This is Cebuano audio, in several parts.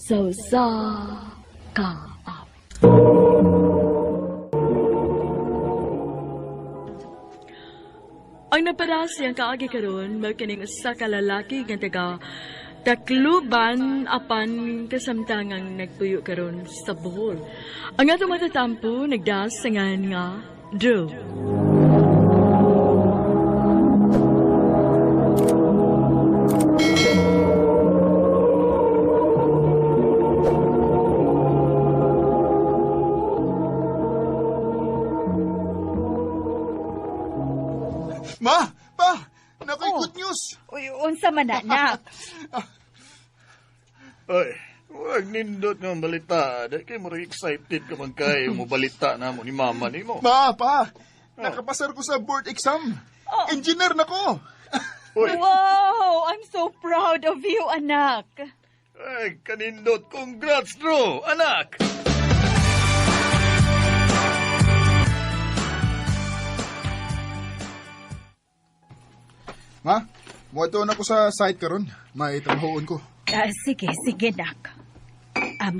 Sa usa ka awit. Ang napada siyang kaagi karon mao kining usa ka lalaki nga taga Tacloban apan kasamtangang nagpuyo karon sa Bohol. Ang atong matatampo nagdas sa ngan nga Drew. Ma! Pa! Nakoy good news! Uy, unsa man na, nak? Ay, wag nindot nga balita. Dahil kay murag excited ka man kayo mo balita na mo ni mama ni mo. Ma! Pa! Nakapasar ko sa board exam. Engineer na ko! Uy, Wow, I'm so proud of you, anak. ay, kanindot. Congrats, Drew, anak! Ma, muadto na ko sa site karon. May trabahoon ko. Ah, sige, sige, nak.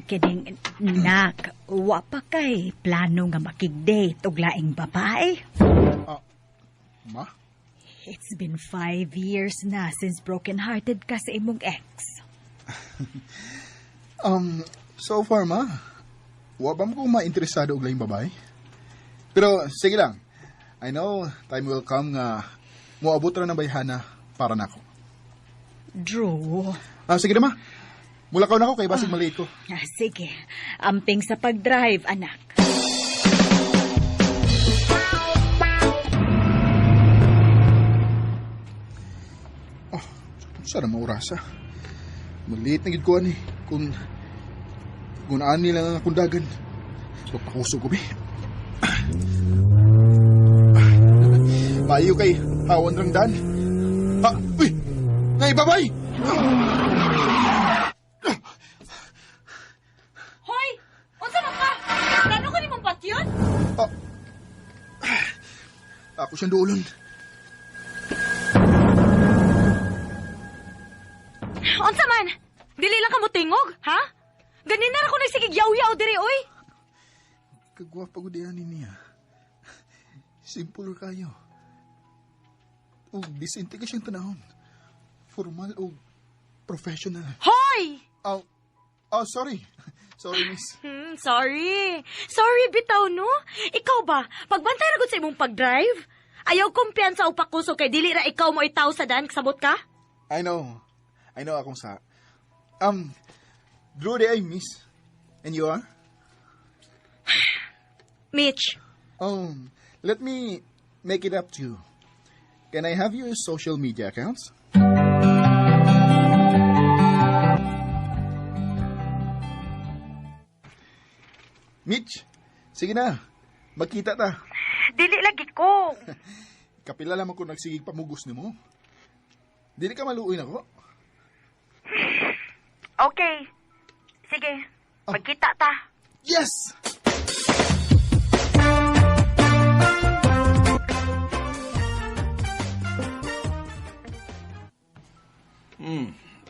Kining, nak, wa pa kay plano nga makig-date og laing babae. Ma? It's been 5 years na since broken-hearted ka sa imong ex. So far, ma, wa pa mo ko mainteresado og laing babae. Pero sige lang. I know time will come nga moabot ra ng bayhana para nako. Drew, Ah, sige na, ma. Mulakaw na ko kay basig maliit ko. ah, sige. Amping sa pag-drive, anak. Sana maurasa. Maliit na gid ko ani kung ani lang ang akong dagan. Magpakusog ko be. Maayo kay hawan rang dan. Ah, uy! Ngay babay! Hoy! Unsa man ka? Plano ko nimong patyon? Ah, ako siyang duolon. Unsa man? Dili lang ka mo tingog, ha? Ganina ra ko nagsigig yaw-yaw diri oy. Kagwapa ko diyan niya. Simple ra kayo. O disente ka siyang tanahon. Formal o professional. Hoy! Oh, oh, sorry. Sorry, miss. Sorry. Sorry bitaw no. Ikaw ba, pagbantay ra gud sa imong pag-drive? Ayaw kumpiyansa o pakusog kay dili ra ikaw mo itaw sa daan kasabot ka? I know. I know akong sa. Drew di ay miss. And you are? Mitch, Let me make it up to you. Can I have your social media accounts? Mitch, sige na. Magkita ta. Dili lagi ko. Kapila lamang ko nagsigig pamugos nimo. Dili ka maluoy nako. Okay. Sige. Magkita ta. Yes!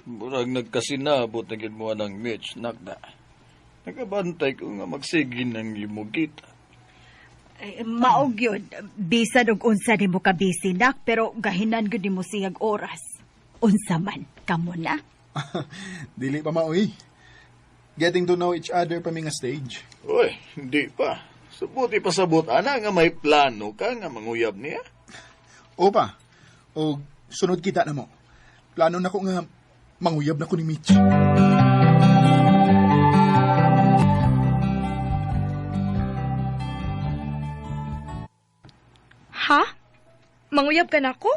Murag nagkasinabot na gid mo ng Mitch, nakda. Nagabantay ko nga magsige ng imong kita. Eh, maog yun. Bisan og unsa nimo ka busy, nak, pero gahinan gyud nimo siyag oras. Unsa man, kamo na. Dili pa maoy. Getting to know each other pa mi nga stage. Uy, hindi pa. Sabuti pa sabot, ana, nga may plano ka nga manguyab niya. Opa, o sunod kita na mo. Plano na ko nga manguyab na ko ni Mitch. Ha? Manguyab ka nako?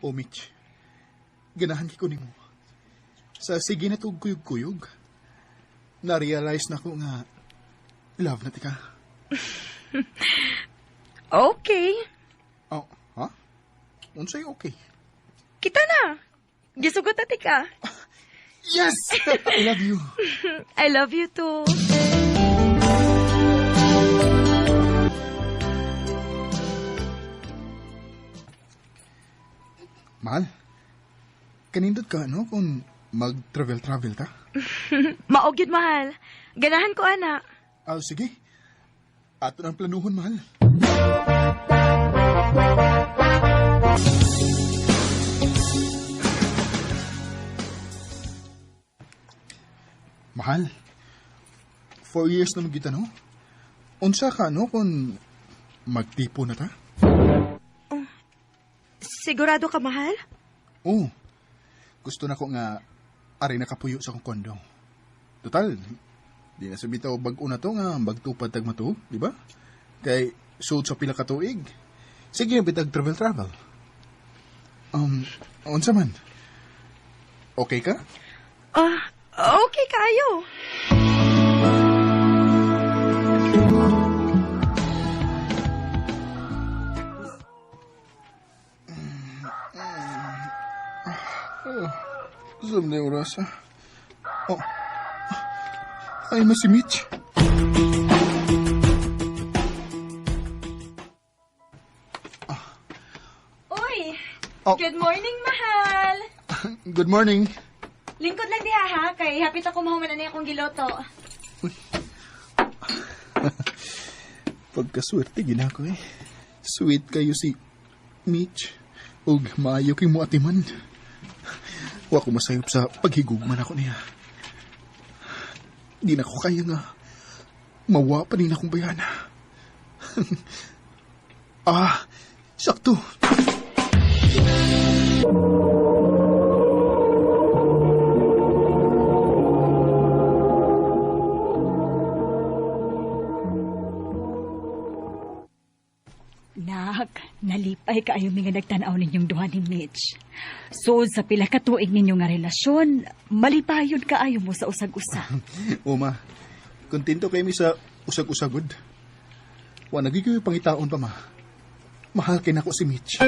O Mitch, ganahan ko nimo. Sa sige na tug kuyog-kuyog, na-realize na ko nga love na tika. Okay. Oh, ha? Unsay okay? Kita na. Gisugot na tika. Yes! I love you. I love you too. Mahal, kanindot ka, no? Kung mag-travel-travel ta? Mao gyud, mahal. Ganahan ko ana. Ah, sige. Ato nang planuhon, mahal. Mahal, 4 years na magkita, no? Unsa ka, no, kung magtipo na ta? Sigurado ka, mahal? Oo. Gusto na ko nga ari nakapuyo sa akong kondo. Total, di na sabitaw bag-o na to nga magtupad tag matuog, di ba? Kay suod sa pila ka tuig. Sige, bitag travel-travel. Unsa man? Okay ka? Ah, okay kaayo. Saan na yung oras, ah? Oh. Ay, na si Mitch. Uy! Oh. Good morning, mahal! Good morning. Lingkod lang diha ha, kay hapit ako mahuman ani akong giloto. Pagkaswerte, gina ko eh. Sweet kayo si Mitch. Ug maayo kay mo atiman. Wa ko masayop sa paghigugman ako niya. Di na ko kaya nga mawa pa din akong bayana. Ah, sakto. Nak, nalipay kaayo mi nga nagtan-aw ninyong duha ni Mitch. So, sa pila ka tuig ninyo nga relasyon, malipayon kaayo mo sa usag-usa. Uma, kontento kay mi sa usag-usagod. Wa nagiging pangitaon pa ma. Mahal kay nako si Mitch.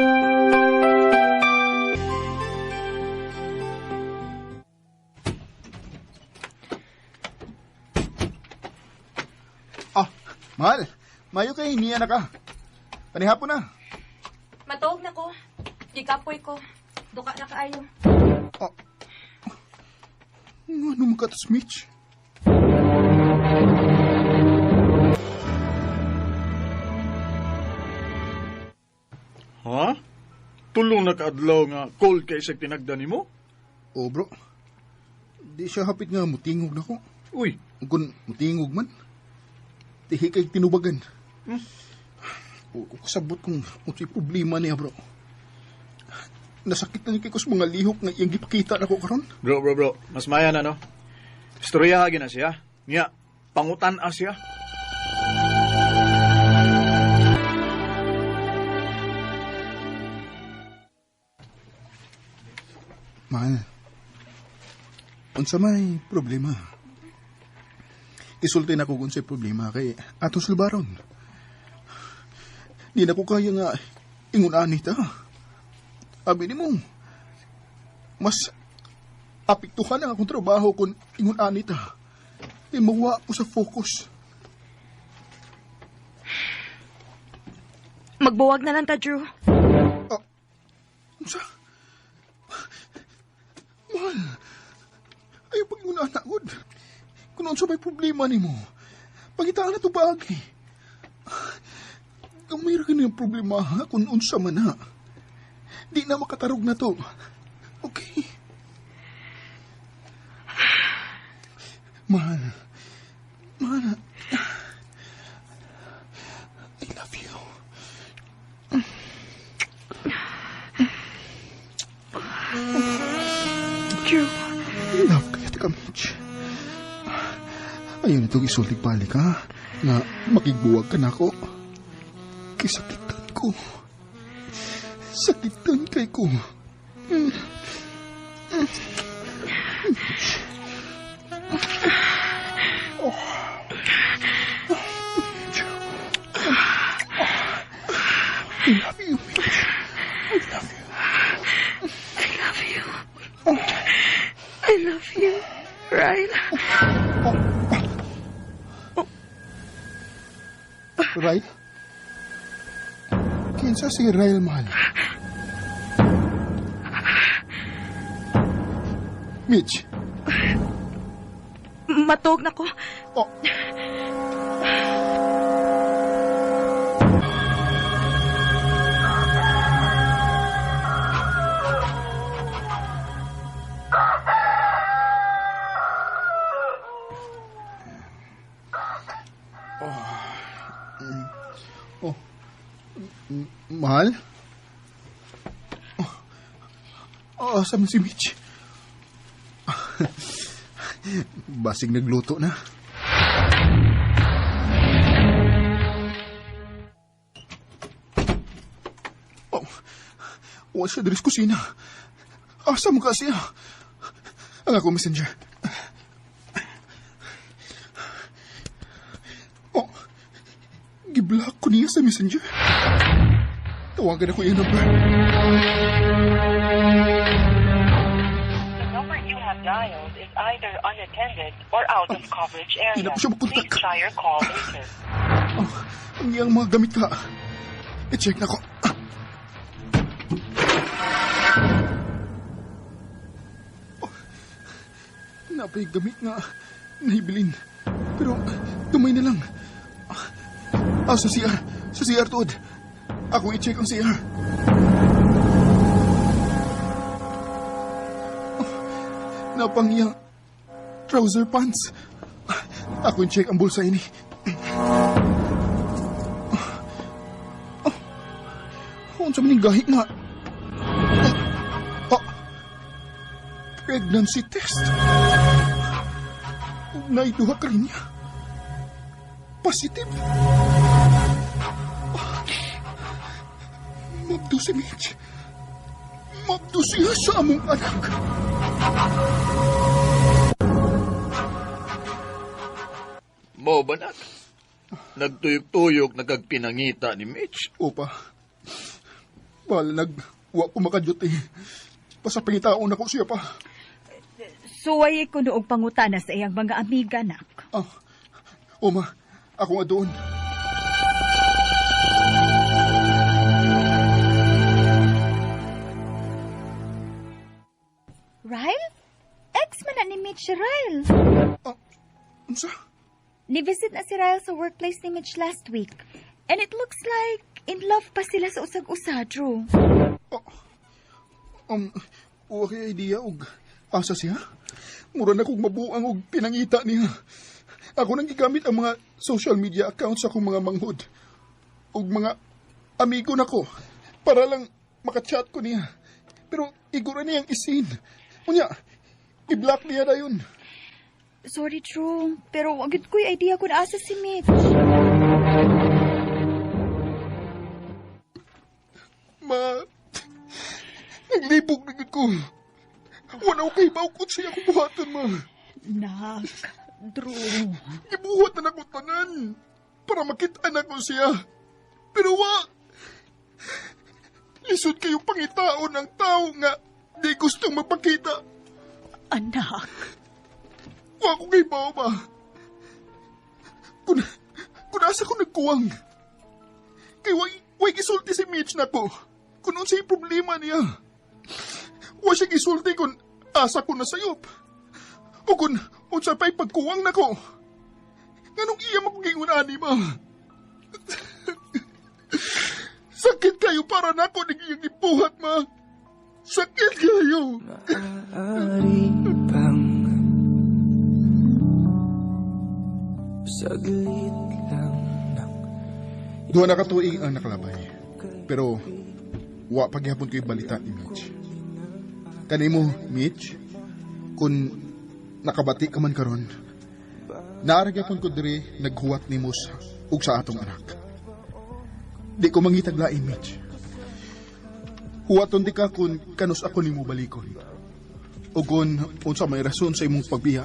Ah, mahal. Mayo kay niya na ka. Panihapon na. Matuog na ko. Gikapoy ko. Duka na kaayo. Ah, ano man ka tas, Mitch? Ha? Tulong na kaadlaw nga cold kay sa tinagda nimo? Oh, bro. Di siya hapit nga mutingog na ko. Uy, Kung mutingog man, tihi kay tinubagan. O, ko kasabot kung unsay problema niya, bro. Nasakit na niya kay kus mga lihok nga iyang gipakita na ko karon. Bro, bro, mas maya na, no? Istorya na siya. Niya, pangutan-a siya. Mahal, unsa may problema? Isulti na ko kung unsay problema kay atos lubaron. Di na ko kaya nga ingun-ani ta. Abi nimo, mas apektuhan ang akong trabaho kung ingun-ani ta. Di mawa ko sa focus. Magbuwag na lang ta, Drew. Unsa? Mahal, ayaw pag ingun-ana, good. Kung unsa may problema nimo, pagitaan na to baagi. Kung mayroon ka niyang problema, ha? Kung unsa man ha. Di na makatarog na to. Okay. Mahal. Mahal. I love you. Drew. I love kayo, Tika Mitch. Ayun itong isultig balik, ha? Nga makigbuwag ka na ako. Kisakitan ko. Sakitan kay ko. Oh. I love you, Mitch. I love you. I love you. I love you, Ryle. Ryle? Kinsa si Ryle, mahal? Mitch. Matog na ko. Oh. Oh. Mahal? Oh, asa man si Mitch? Basig nagluto na. Oh, wa siya diri sa kusina. Asa mo ka siya? Ang ako messenger. Oh, giblock ko niya sa messenger. Tawagan ako yung number. The number you have dialed is either unattended or out of coverage Di na area. ko siya makontak. Please try your call later. Oh, ang iyang mga gamit ka. I-check na ko. Oh, napay gamit nga nahibilin. Pero gamay na lang. Sa CR. Sa CR tuod. Ako i-check ang CR. Oh, napang iyang trouser pants. Ako i-check ang bulsa ini. Unsa man ning gahi nga? Oh, pregnancy test. Ug naiduha ka rin niya. Positive. Oh, mabdo si Mitch. Mabdo siya sa among anak. Mo ba nak? Nagtuyok-tuyok na kag pinangita ni Mitch. Opa, bahala nag wa ko makadyot eh. Basta pangitaon ako siya pa. Suway ko noog pangutana sa iyang mga amiga, nak. Ah, Oma, ako nga doon. Ryle? Ex man na ni Mitch si Ryle. Ah, unsa? Ni-visit na si Ryle sa workplace ni Mitch last week. And it looks like in love pa sila sa usag-usa, Drew. Oh, wa kay idea og asa siya? Mura na kog mabuang og pinangita niya. Ako nang gigamit ang mga social media accounts sa akong mga manghod og mga amigo nako para lang makachat ko niya. Pero igura niyang i-seen. Unya, i-block niya dayon. Sorry, Drew. Pero wa gyud ko'y idea kung asa si Mitch. Ma, naglibog na gyud ko. Wala ko kahibaw kung siya akong buhaton, ma. Nak, Drew. Gibuhat na nako tanan para makita na ko siya. Pero wa. Lisod kayong pangitaon ang tao nga di gustong magpakita. Anak. Wa ko kahibaw ba. Kung asa ko nagkuwang. Kay way gisulti si Mitch nako. Kung unsay problema niya. Wa siya gisulti kung asa ko nasayop. O kung unsa pa'y pagkuwang nako. Nganong iya makugingon ani ma? Sakit kayo para nako ning iyang gibuhat ma. Sakit kayo. Maaari bang saglit lang ng Duha na ka tuig ang nakalabay. Pero wa pa gihapon ko'y balita ni Mitch. Kanimo, Mitch, kung nakabati ka man karon, naa ra gyapon ko diri naghuwat nimo sa ug sa atong anak. Di ko mangitag lain, Mitch. Huwaton di ka kung kanus ako nimo balikon. O kung unsa may rason sa imong pagbiya.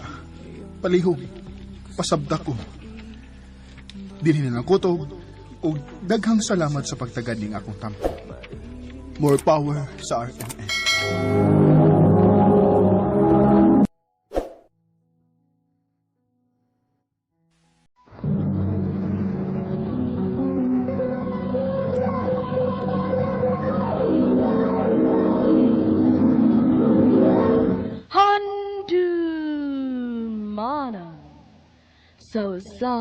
Palihog, pasabda ko. Dinhi na lang kutob, ug daghang salamat sa pagtagad ning akong tampo. More power sa RMN. Handumanan. Sa usa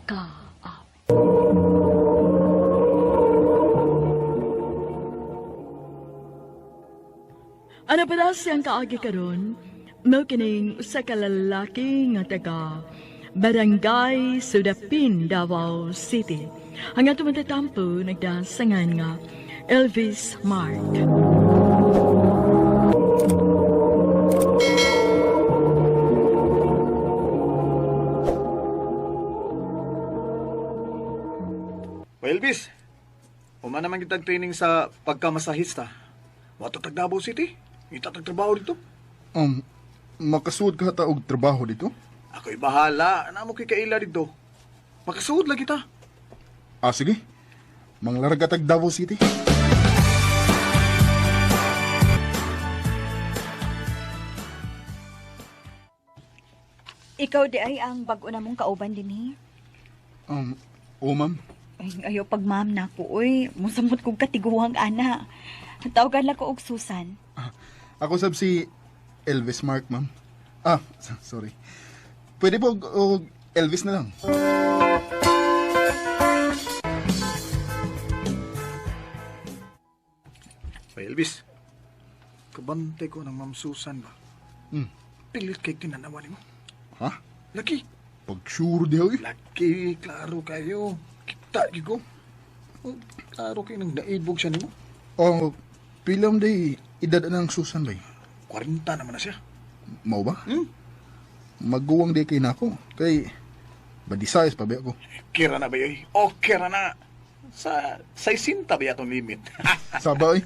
ka awit. Ano pa siyang kaagi karon? Mao kining usa ka lalaki nga taga Barangay Sudapin, Davao City. Ang atong matatampo nagdasangan nga Elvis Mark. O Elvis, uma naman kitag training sa pagkamasahista. Wato tag Davao City. Itatag trabaho dito. Makasuod ka ta og trabaho dito? Ako'y bahala. Ano mo kay kaila dito? Makasuod lang kita. Ah, sige. Manglarga tag Davao City. Ikaw di ay ang bag-o na mong kauban dinhi. Oo, ma'am. Ay, ayaw pag ma'am na ko, uy. Musamot kong katiguang ana. Tawagan lang ko og Susan. Ako sab si Elvis Mark, ma'am. Ah, sorry. Pwede po og Elvis na lang. O Elvis, kabantay ko ng Ma'am Susan ba? Hmm. Pilit kay tinanawa nimo. Ha? Laki. Pag sure di oy. Laki, klaro kayo. Kita gyud ko. Oh, klaro kayo nang naibog siya nimo. Oh, pilam day edad ng Susan bay. 40 naman na siya. Mao ba? Maguwang di kay nako. Kay body size pa ba ako. Kira na ba yoy? Okay ra na. Sa 60 ba atong limit? Sabay.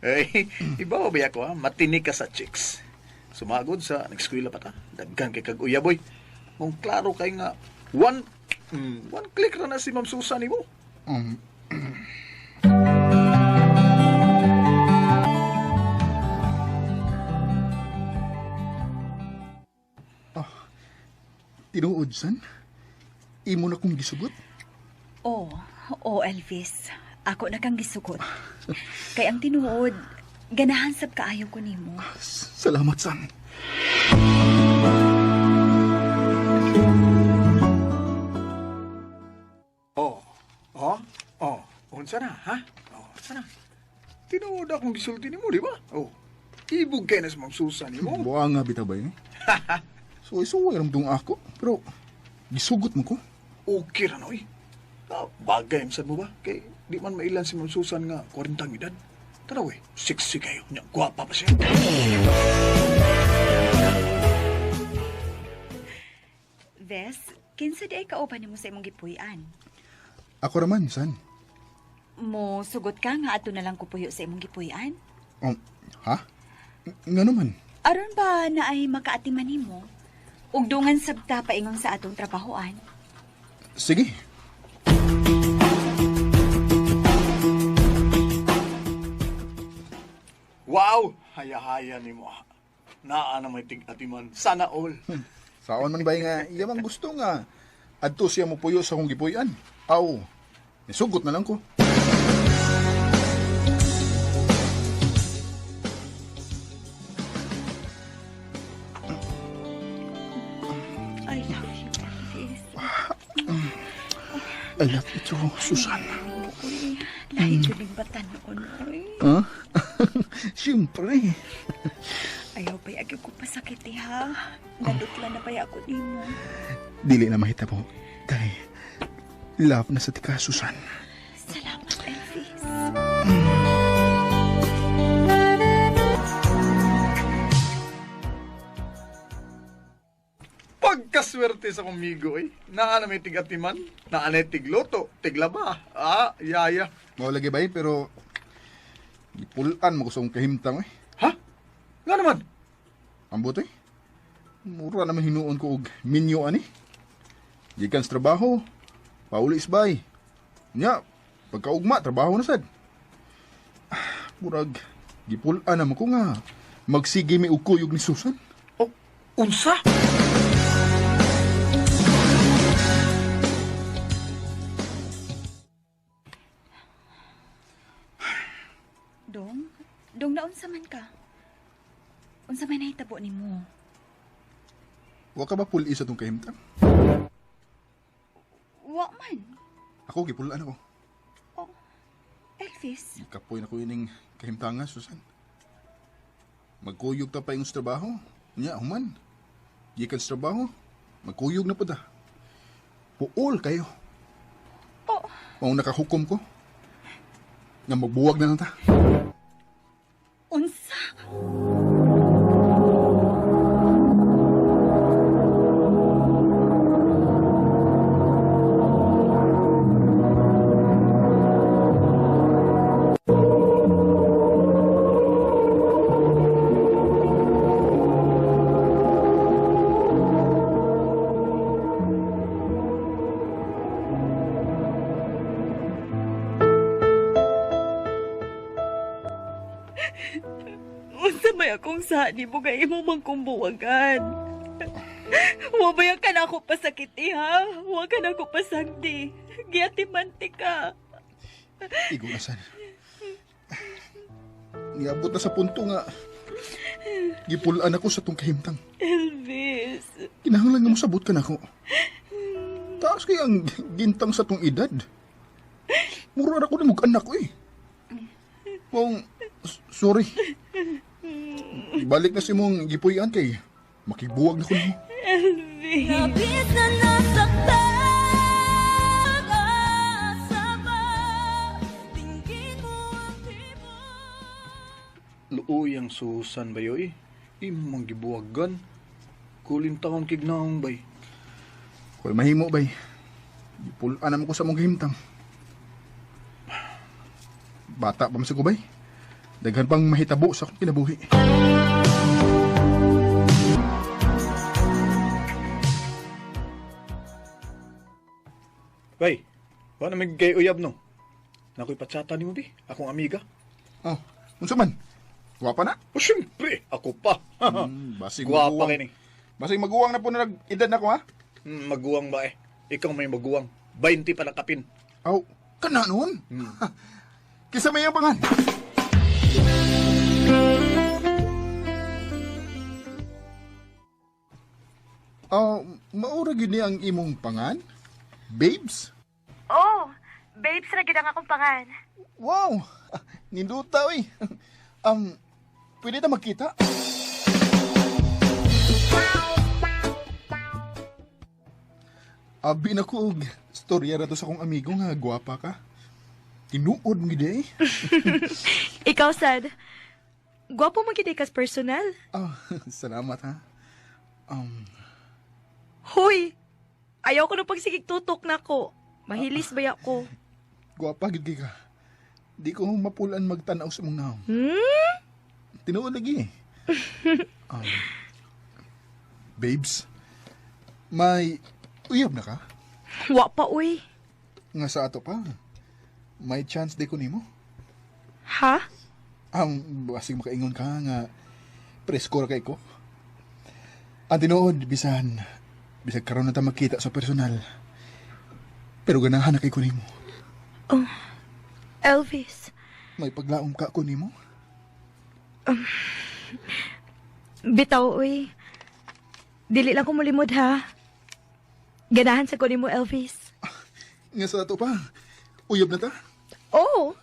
Ay, iba ba ako ha? Matinik ka sa chicks. Sumagod sa nag-eskwela pa ta. Daghan kay kag uyaboy. Kung klaro kay nga one click ra na si Ma'am Susan nimo. Tinuod san? Imo na kong gisugot? Oh, Elvis. Ako na kang gisugot. Kay ang tinuod, ganahan sab kaayo ko nimo. Salamat, san. Oh. Unsa na, ha? Oh, unsa na? Tinuod akong gisulti nimo, di ba? Oh. Ibog kay na sa Ma'am Susan nimo. Buang nga bitaw ba yun? So, isuway ramdong ako. Pero, gisugot mo ko. Okay ra noy. Bagay man sad mo ba? Kay di man mailan si Ma'am Susan nga 40 ang edad. Tara we, sexy kayo. Nya, gwapa pa siya. Ves, kinsa di ay kauban nimo sa imong gipuy-an? Ako raman, san? Mo sugot ka nga ato na lang kupuyo sa imong gipuy-an? Ha? Nga naman? Aron ba na ay makaatiman nimo? Ug dungan sabta paingon sa atong trabahoan. Sige. Wow! Haya-haya ni mo. Naa na may tig-atiman. Sana all. Saon man ba nga, iya mang gusto nga. Adto siya mo puyo sa akong gipuy-an. Aw, nisugot na lang ko. I love you, Elvis. I love you too, Susan. Uy, lahi jud ning batan-on, uy. Huh? Siyempre. Ayaw pa yagi ko pasakit, ha? Nadutla na pa ako nimo. Dili na mahitabo. Kay, love na sa tika, Susan. Salamat, Elvis. Pagkaswerte sa kumigo, eh. Naa na may tig-atiman. Naa na tigloto, tiglaba. Ah, yaya. Mao lagi ba pero gipulan mo ko sa akong kahimtang, eh. Ha? Nga naman? Ambot, eh. Mura naman hinuon ko og minyo ani. Gikan sa trabaho, pauli isbay. Nya, pagkaugma, trabaho na sad. Murag, gipulan naman ko nga magsige mi og kuyog ni Susan. Oh, unsa? Dong, dong naunsa man ka? Unsa may nahitabo nimo? Wa ka ba puli sa tong kahimtang? Wa man. Ako, gipulaan ako. Oh, Elvis. Kapoy na ko ining kahimtanga, Susan. Magkuyog ta pa yung sa trabaho. Nya, human. Gikan sa trabaho, magkuyog na po ta. Puol kayo. Oh. Mao nakahukom ko. Nga magbuwag na lang ta. Unsa? Unsa may akong sa nimo kay imo man kong buwagan. Wa ba ka na ako pasakiti ha? Wa ka na ako pasagdi. Giatimanti ka. Igo na san. Niabot na sa punto nga gipulaan ako sa tong kahimtang. Elvis. Kinahanglan nga mosabot ka nako. Taas kay ang gintang sa tong edad. Mura ra ko na anak ko eh. Kung, sorry. Ibalik na si mong gipuy-an kay makibuwag na ko nimo. Elvis. Labis na nasaktan, asa ba? Tingin mo ang tibok. Luoy ang Susan bayoy. Imong gibuwagan. Kulin taon kignaong bay. Koy mahimo bay. Gipulaan naman ko sa mong kahimtang. Bata pa man sa bay. Daghan pang mahitabo sa akong kinabuhi. Bay, wa na may kay uyab no. Nakoy patsata nimo bi, akong amiga. Oh, unsa man? Gwapa na? O syempre, ako pa. Basig Gwapa maguwang. kay ni. Basig maguwang na po na nag-edad na ko ha. Maguwang ba eh. Ikaw may maguwang. 20 pa na kapin. Aw, kana noon. Kisa may ang pangan. Oh, maura gyud ni ang imong pangan? Babes? Oh, babes ra gid ang akong pangan. Wow! Ninduta oy. Pwede ta magkita? Abi na ko og storya ra to sa akong amigo nga gwapa ka. Tinuod mo gid eh. Ikaw sad. Gwapo man gid kas personal. Oh, salamat ha. Hoy. Ayaw ko nung pagsigig tutok na ko. Mahilis ba ako? Gwapa gid kay ka. Di ko mapulan magtan-aw sa imong naong. Tinuod lagi. Babes, may uyab na ka? Wa pa uy. Nga sa ato pa. May chance di ko nimo. Ha? Basig makaingon ka nga presko ra kay ko. Ang tinuod bisan bisag karon na ta magkita sa personal. Pero ganahan na kay ko nimo. Oh, Elvis. May paglaom ka ko nimo. Bitaw uy. Dili lang ko mulimod ha. Ganahan sa ko nimo, Elvis. Nga sa ato pa. Uyab na ta. Oh.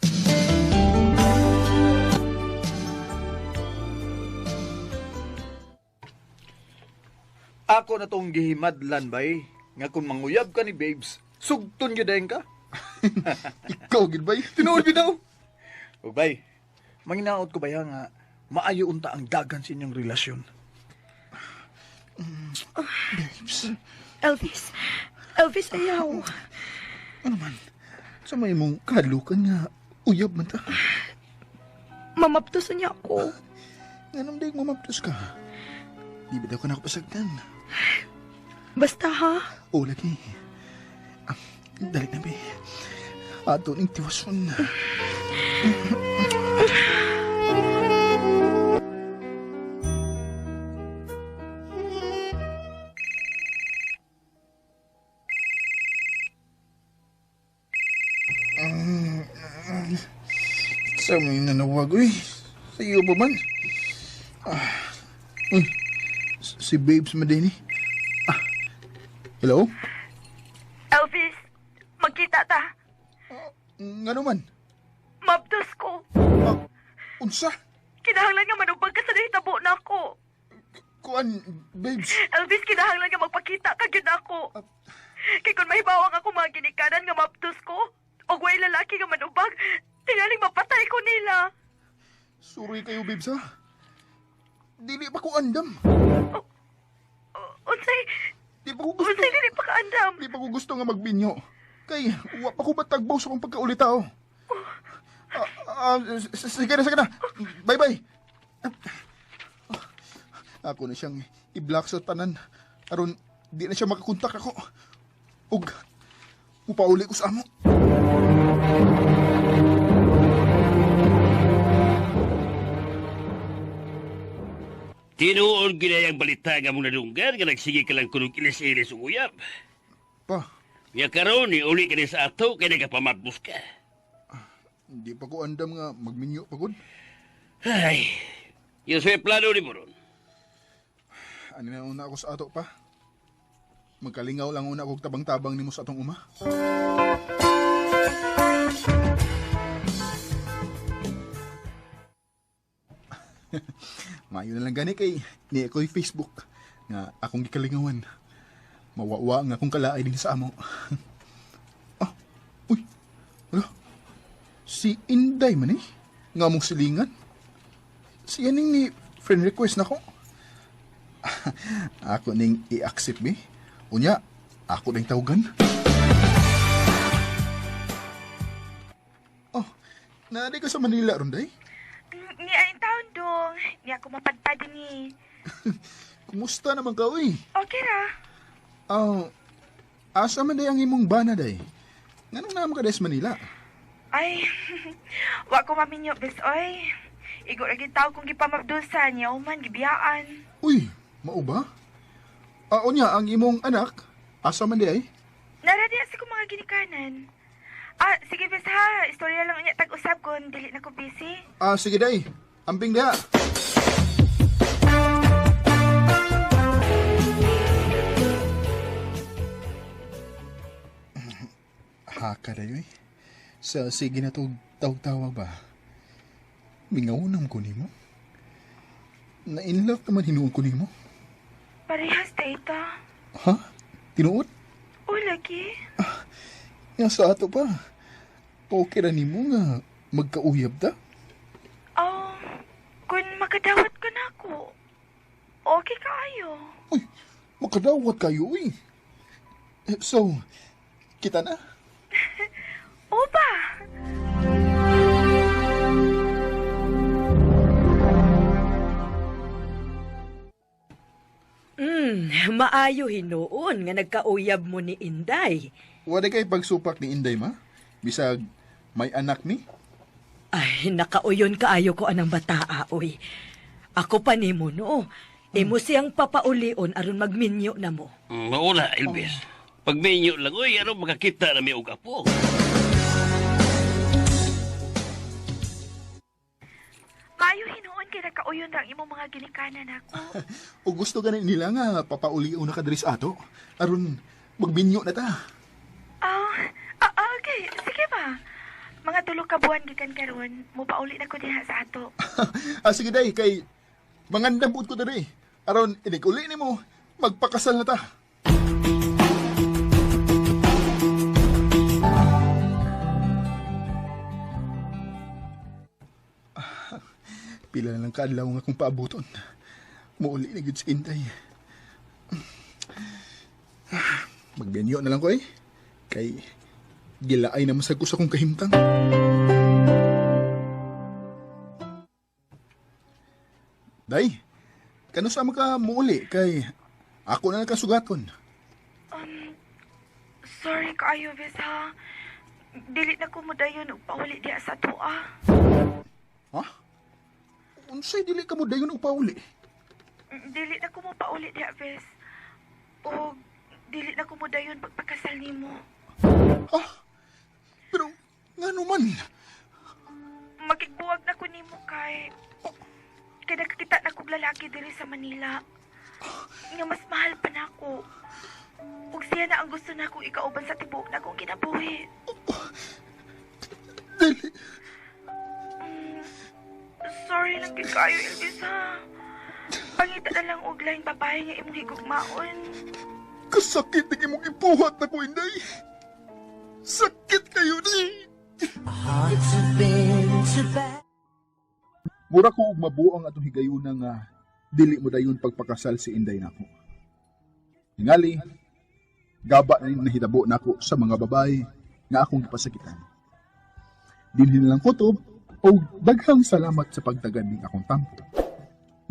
Ako na tong gihimadlan bay. Nga kung manguyab ka ni babes, sugton gyud dayon ka. Ikaw gid bay. Tinuod bitaw. Ug bay, manginaot ko baya nga maayo unta ang dagan sa inyong relasyon. Babes. Elvis. Elvis, ayaw. Ano man? Sa may mong kalukan nga uyab man ta. Mamaptusan niya ako. Nganong di mamaptos ka? Di ba daw ka nakapasagdan? Basta ha? O lagi. Dali na be. Ato ning tiwason. Sa may nanawag, uy. Sa iyo ba man? Uy, si Babes Madini. Hello? Elvis, magkita ta. Ngano man? Mabdos ko. Unsa? Kinahanglan nga manubag ka sa nahitabo na ako. Kuan, babes. Elvis, kinahanglan nga magpakita ka gyud ako. Kay kung mahibawang ako mga ginikanan nga mabdos ko, og way lalaki nga manubag, tingaling mapatay ko nila. Sorry kayo, babes, ha? Dili pa ko andam. Unsay, Di pa ko gusto. unsay dili pa ka andam. Di pa ko gusto nga magbinyo. Kay, wa pa ko matagbaw sa akong pagkaulitao. Sige na, sige na. Bye-bye. Ako na siyang i-block sa tanan. Aron, di na siya makakontak ako. Ug, upauli ko sa amo. Tinuod ginayang balita nga mong nadunggan nga nagsige ka lang kunog ilis-ilis ug uyab. Pa, Nga karon ni uli ka ni sa ato kay nagapamabos ka. di pa ko andam nga magminyo pa gud. Ay, yung sa plano ni mo ron. Ano na una ako sa ato pa? Magkalingaw lang una kog tabang-tabang nimo sa atong uma. Maayo na lang gani kay ni ako'y Facebook nga akong gikalingawan. Mawawa nga akong kalaay din sa amo. Ah, uy, wala. Si Inday man eh. Nga mong silingan. Siya ning ni friend request na ko. Ako ning i-accept be. Unya, ako ning tawagan. Oh, naadi ka sa Manila ron, day? Ni ay taon dong, ni ako mapadpad ni. Kumusta naman ka, uy? Okay ra. Oh, asa man day ang imong bana, day? Nganong naman ka day sa Manila? Ay, wa ko maminyo bes oy. Igo ra gyud tawo kong gipamabdusan niya man gibiyaan. Uy, mao ba? Ah, unya, ang imong anak, asa man day ay? Nara diya sa kong mga ginikanan. Ah, sige bes ha, istorya lang unya tag-usab kon dili na ko busy. Ah, sige day. Amping diha. Haka dayo eh. Sa sige na to tawag-tawag ba? Mingaw ko nimo. Na-inlove naman hinuon ko nimo. Parehas ta ita. Ha? Tinuod? O lagi. Nga sa ato pa. Okay ra nimo nga magkauyab ta? Oh, kun makadawat ka na ako. Okay kaayo. Uy, makadawat kayo uy. So, kita na. O ba? Maayo hinuon nga nagkauyab mo ni Inday. Wala kay pagsupak ni Inday ma? Bisag may anak ni? Ay, nakauyon kaayo ko anang bataa, oy. Ako pa nimo no. Imo siyang papaulion aron magminyo na mo. Mauna, Elvis. Pagminyo lang, uy, ano makakita na may og apo. Maayo hinuon kay nagkauyon ra ang imong mga ginikanan ako. O gusto gani nila nga papaulion na ka diri sa ato? Aron magminyo na ta. Oh, okay, sige ba. Mga tulo ka buwan gikan karon, mopauli na ko diha sa ato. Ah, sige day, kay mangandam pud ko diri. Aron inig uli nimo, magpakasal na ta. Pila na lang kaadlaw nga akong paabuton. Muuli na gyud si Inday. Magbenyo na lang ko eh. Kay gilaay na masag ko sa akong kahimtang. Day, kano sa ka muuli kay ako na nakasugaton. Sorry kaayo, bes ha. Dili na ko modayon og pauli diha sa atoa. Ha? Unsay dili ka mo dayon og pauli? Dili na ko mo pauli diha, bes. O dili na ko modayon pagpakasal nimo. Ha? Pero ngano man? Makigbuwag na ko nimo kay nakakita na kog lalaki diri sa Manila. Nga mas mahal pa nako. Ug siya na ang gusto na akong ikauban sa tibuok na akong kinabuhi. Dili. Sorry lang kay kayo, Elvis, ha? Pangita na lang og laing babae nga imong higugmaon. Kasakit ng imong ibuhat na ko, Inday. Sakit kayo ni. Mura ko og mabuang atong higayuna nga dili mo dayon pagpakasal si Inday nako. Tingali, gaba na ning nahitabo nako sa mga babae nga akong gipasakitan. Dinhin lang kutob og daghang salamat sa pagtagan ning akong tampo.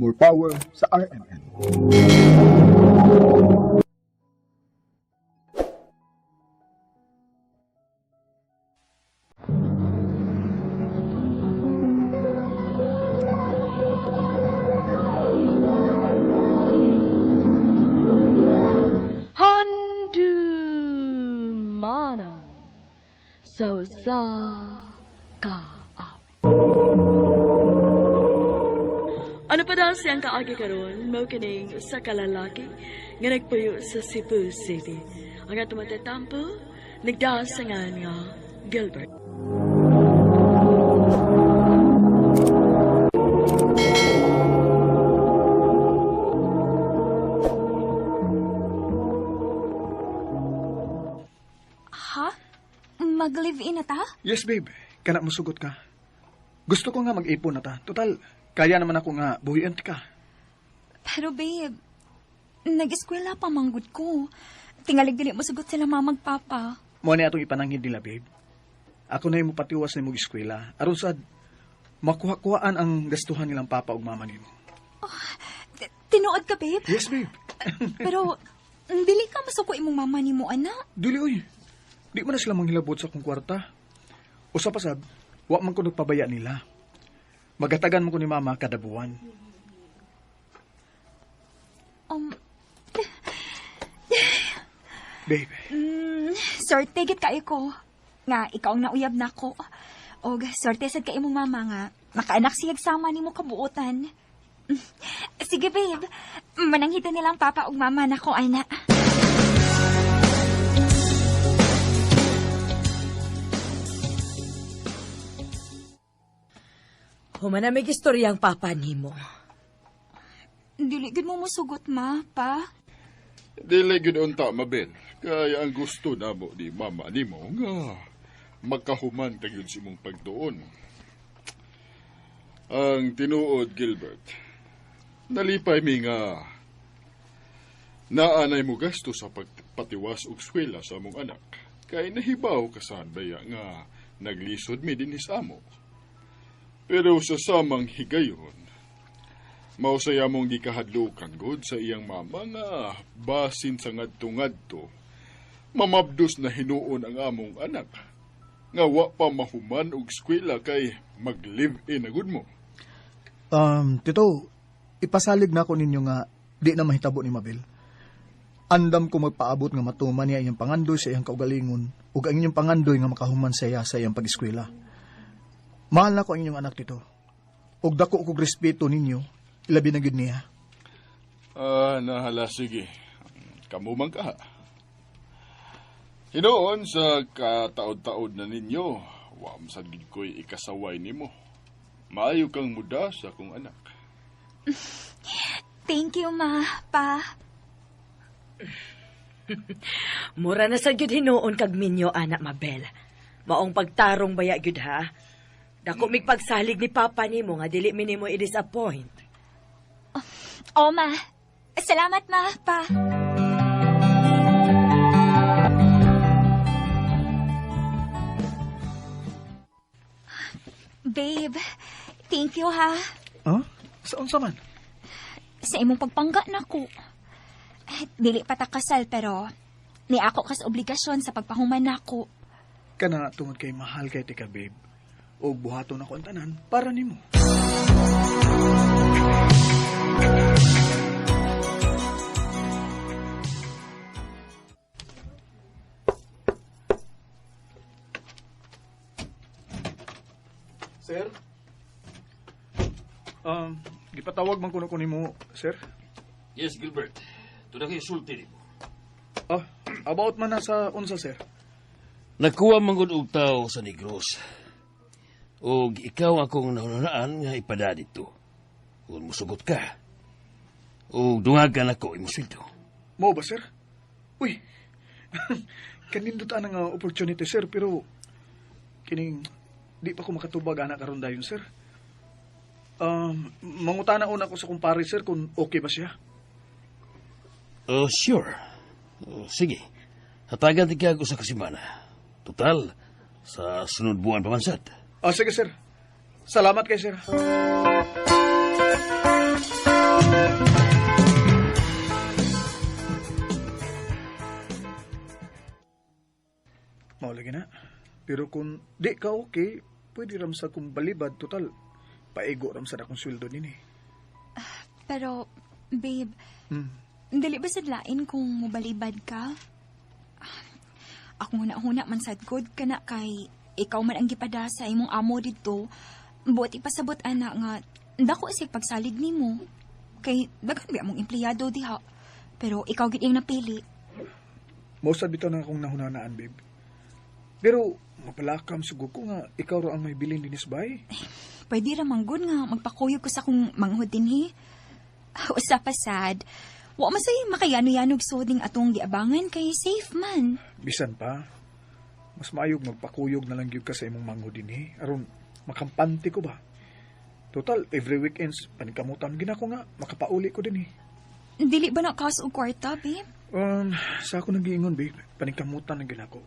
More power sa RMN. Handumana sa usa ka awit. Ano pa daw siyang kaagi karon mao kining usa ka lalaki nga nagpuyo sa Cebu City. Ang atong matatampo nagdaas sa ngan nga Gilbert. Ha? Mag-live-in na ta? Yes, babe. Kana musugot ka. Gusto ko nga mag-ipon na ta. Total, kaya naman ako nga buhian ka. Pero babe, nag-eskwela pa manggod ko. Tingalig dili mo sugot sila mamag papa. Mo ni atong ipananghid nila, babe. Ako na yung mopatiwas nimo eskwela. Aron sad makuha-kuhaan ang gastuhan nilang papa ug mama nimo. Tinuod ka, babe? Yes, babe. Pero, dili ka masuko imong mama nimo, ana. Dili oy. Di man na sila manghilabot sa akong kwarta. Usa pa sad, wa man ko nagpabaya nila. Magatagan mo ko ni mama kada buwan. Babe, Swerte gid kaayo ko. Nga, ikaw ang nauyab nako. Og swerte sad kay imong mama nga makaanak siya sama nimo kabuotan. Sige, babe. Mananghita nilang papa ug mama nako, ana. Human na may istorya ang papa nimo. Dili gid mo mosugot, ma, pa. Dili gyud unta Mabel. Kaya ang gusto namo ni mama nimo nga magkahuman ka gyud sa imong pagtuon. Ang tinuod Gilbert. Nalipay mi nga naanay mo gasto sa pagpatiwas og eskwela sa among anak. Kay nahibaw ka sa baya nga naglisod mi dinhi sa amo. Pero sa samang higayon, mausaya mong gikahadlukan god sa iyang mama nga basin sa ngadto-ngadto, mamabdos na hinuon ang among anak. Nga wa pa mahuman og eskwela kay mag-live-in na gud mo. Tito, ipasalig na ako ninyo nga di na mahitabo ni Mabel. Andam ko magpaabot nga matuman niya iyang pangandoy sa iyang kaugalingon ug ang inyong pangandoy nga makahuman siya sa iyang pag-eskwela. Mahal na ko ang inyong anak, Tito. Ug dako kog respeto ninyo, ilabi na gyud niya. Ah, nahala sige. Kamu man ka. Hinuon sa kataod-taod na ninyo, wa man sad gid ko'y ikasaway nimo. Maayo kang muda sa akong anak. Thank you, ma, pa. Mura na sa gyud hinuon kag minyo anak Mabel. Maong pagtarong baya gyud ha. Dako mig pagsalig ni papa nimo nga dili mi nimo i-disappoint. O, ma. Salamat, ma, pa. Babe, thank you, ha. Huh? Sa unsa man? Sa imong pagpangga nako. Dili pa ta kasal pero ni ako kas obligasyon sa pagpahuman nako. Kana tungod kay mahal kay tika, babe. Og buhaton ako ang tanan para nimo. Sir? Gipatawag man kuno ko nimo, sir. Yes, Gilbert. Ito na kayo sulti nimo. Oh, About man na sa unsa, sir? Nagkuha man gud og tao sa Negros. Og ikaw akong nahunahunaan nga ipada dito. Kung musugot ka. Og dungagan ako imong sweldo. Mao ba, sir? Uy, kanindot ang nga opportunity, sir, pero kining di pa ko makatubag ana karon dayon, sir. Mangutana una ko sa kumpare, sir, kung okay ba siya. Oh, sure. Oh, sige. Hatagan ti kag usa ka semana. Total, sa sunod buwan pa man sad. Ah, sige, sir. Salamat kay sir. Mao lagi na. Pero kung di ka okay, pwede ram sa kung balibad. Total, paigo ram sa akong sweldo nini. Pero, babe, dili ba sad lain kung mobalibad ka? Ako huna-huna man sad good ka na kay ikaw man ang gipada sa imong amo didto. Buot ipasabot ana nga dako sig pagsalig nimo. Kay daghan ba mong empleyado diha. Pero ikaw gid iyang napili. Mao sad bitaw na akong nahunanaan, babe. Pero mapalakam sugod ko nga ikaw ra ang may bilin dinis bay. Pwede ra man gud nga magpakuyog ko sa akong manghod dinhi. Usa pa sad. Wa man say makayano-yanog soding atong giabangan kay safe man. Bisan pa, mas maayog magpakuyog na lang gyud ka sa imong manghod dinhi aron makampante ko ba. Total, every weekends panikamutan gina ko nga makapauli ko dinhi. Dili ba na kaso og kwarta, babe? Sa ako nang giingon, babe, panikamutan na gina ko.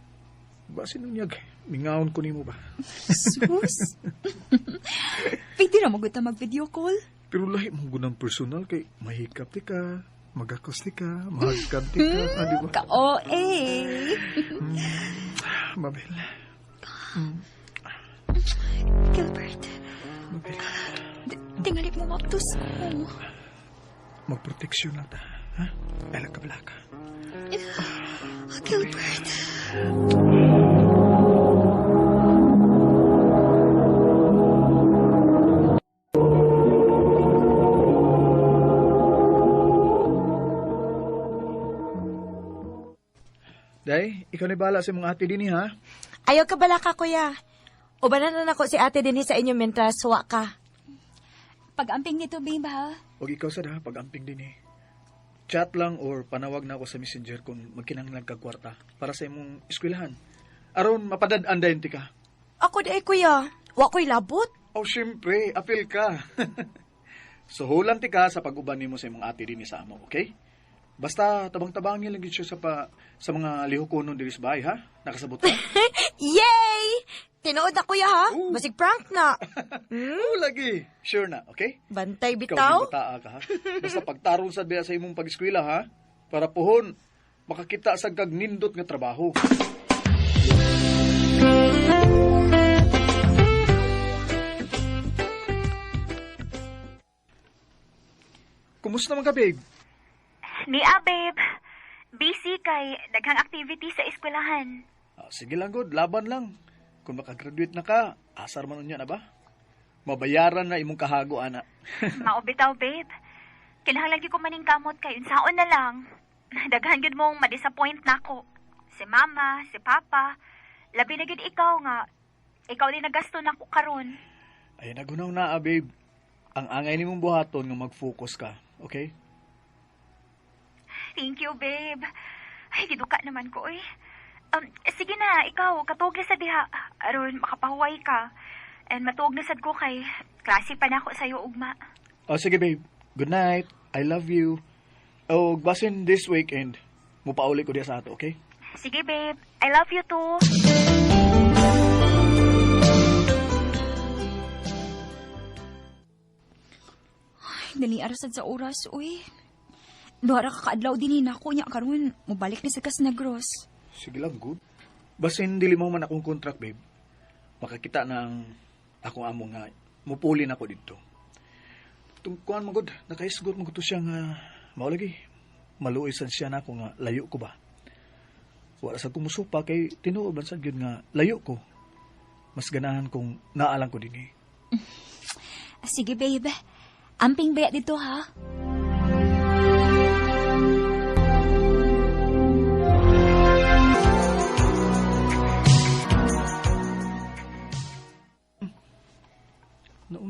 Basin unyag, mingaon ko nimo ba? Sus. Pwede ra magud ta mag-video call. Pero lahi mong gunang personal kay mahikap ti ka, magakos ti ka, mahagkab ti ka, di ba? Ka-o eh. Mabel. Gilbert. Mabel. Tingali mo maptos ko. Magproteksyon lang ta, ha? Dahil ka balaka. Gilbert. Day, ikaw ni bala sa imong ate dinhi, ha? Ayaw ka bala ka, kuya. Ubanan na nako si ate dinhi sa inyo mentras wa ka. Pag-amping nito, babe, ha? Og ikaw sad ha, pag-amping dinhi. Chat lang or panawag na ako sa messenger kung magkinahanglan kag kwarta para sa imong eskwelahan. Aron mapadad-an dayon ti ka. Ako di kuya. Wa ko'y labot. Oh, syempre, apil ka. Suhulan ti ka sa pag-uban nimo sa imong ate dinhi sa amo, okay? Basta tabang-tabangin lang gyud siya sa mga lihokonon diri sa bahay, ha? Nakasabot ka? Yay! Tinuod na kuya ha. Basig prank na. Oo, lagi. Sure na, okay? Bantay Ikaw, bitaw. bataa ka, ha? Basta pagtarong sad biya sa imong pag-eskwela, ha? Para puhon, makakita sa kag nindot nga trabaho. Kumusta man ka, babe? Nia, babe. Busy kay daghang activity sa eskwelahan. Ah, sige lang, good. Laban lang. Kung makagraduate na ka, asar man unya na ba? Mabayaran na imong kahago, ana. Mao bitaw, babe. Kinahanglan gyud ko maning kamot kay unsaon na lang. Daghan gyud mong ma-disappoint nako. Si mama, si papa, labi na gyud ikaw nga. Ikaw din nagasto nako karon. Ay, nagunaw na, ah, babe. Ang angay nimong buhaton nga mag-focus ka, okay? Thank you, babe. Ay, giduka naman ko, oy. Sige na, ikaw, katog na sa diha. Aron, makapahuway ka. And matuog na sad ko kay klase pa na ako sa'yo, ugma. Oh, sige, babe. Good night. I love you. Oh, basin this weekend, mupauli ko diya sa ato, okay? Sige, babe. I love you too. Ay, dali arasad sa oras, uy. Duha ra ka kaadlaw din nako nya karon. Mobalik ni sa kas Negros. Sige lang, good. Basin dili mo man akong contract, babe. Makakita na ang akong amo nga mupuli na ko didto. Tungkuan mo good, nakaisgot mo to siya nga mao lagi. Maluoy sad siya nako nga layo ko ba. Wala sa kumusupa kay tinuod man sad gyud nga layo ko. Mas ganahan kung naalang ko dinhi. Sige, babe. Amping baya dito, ha?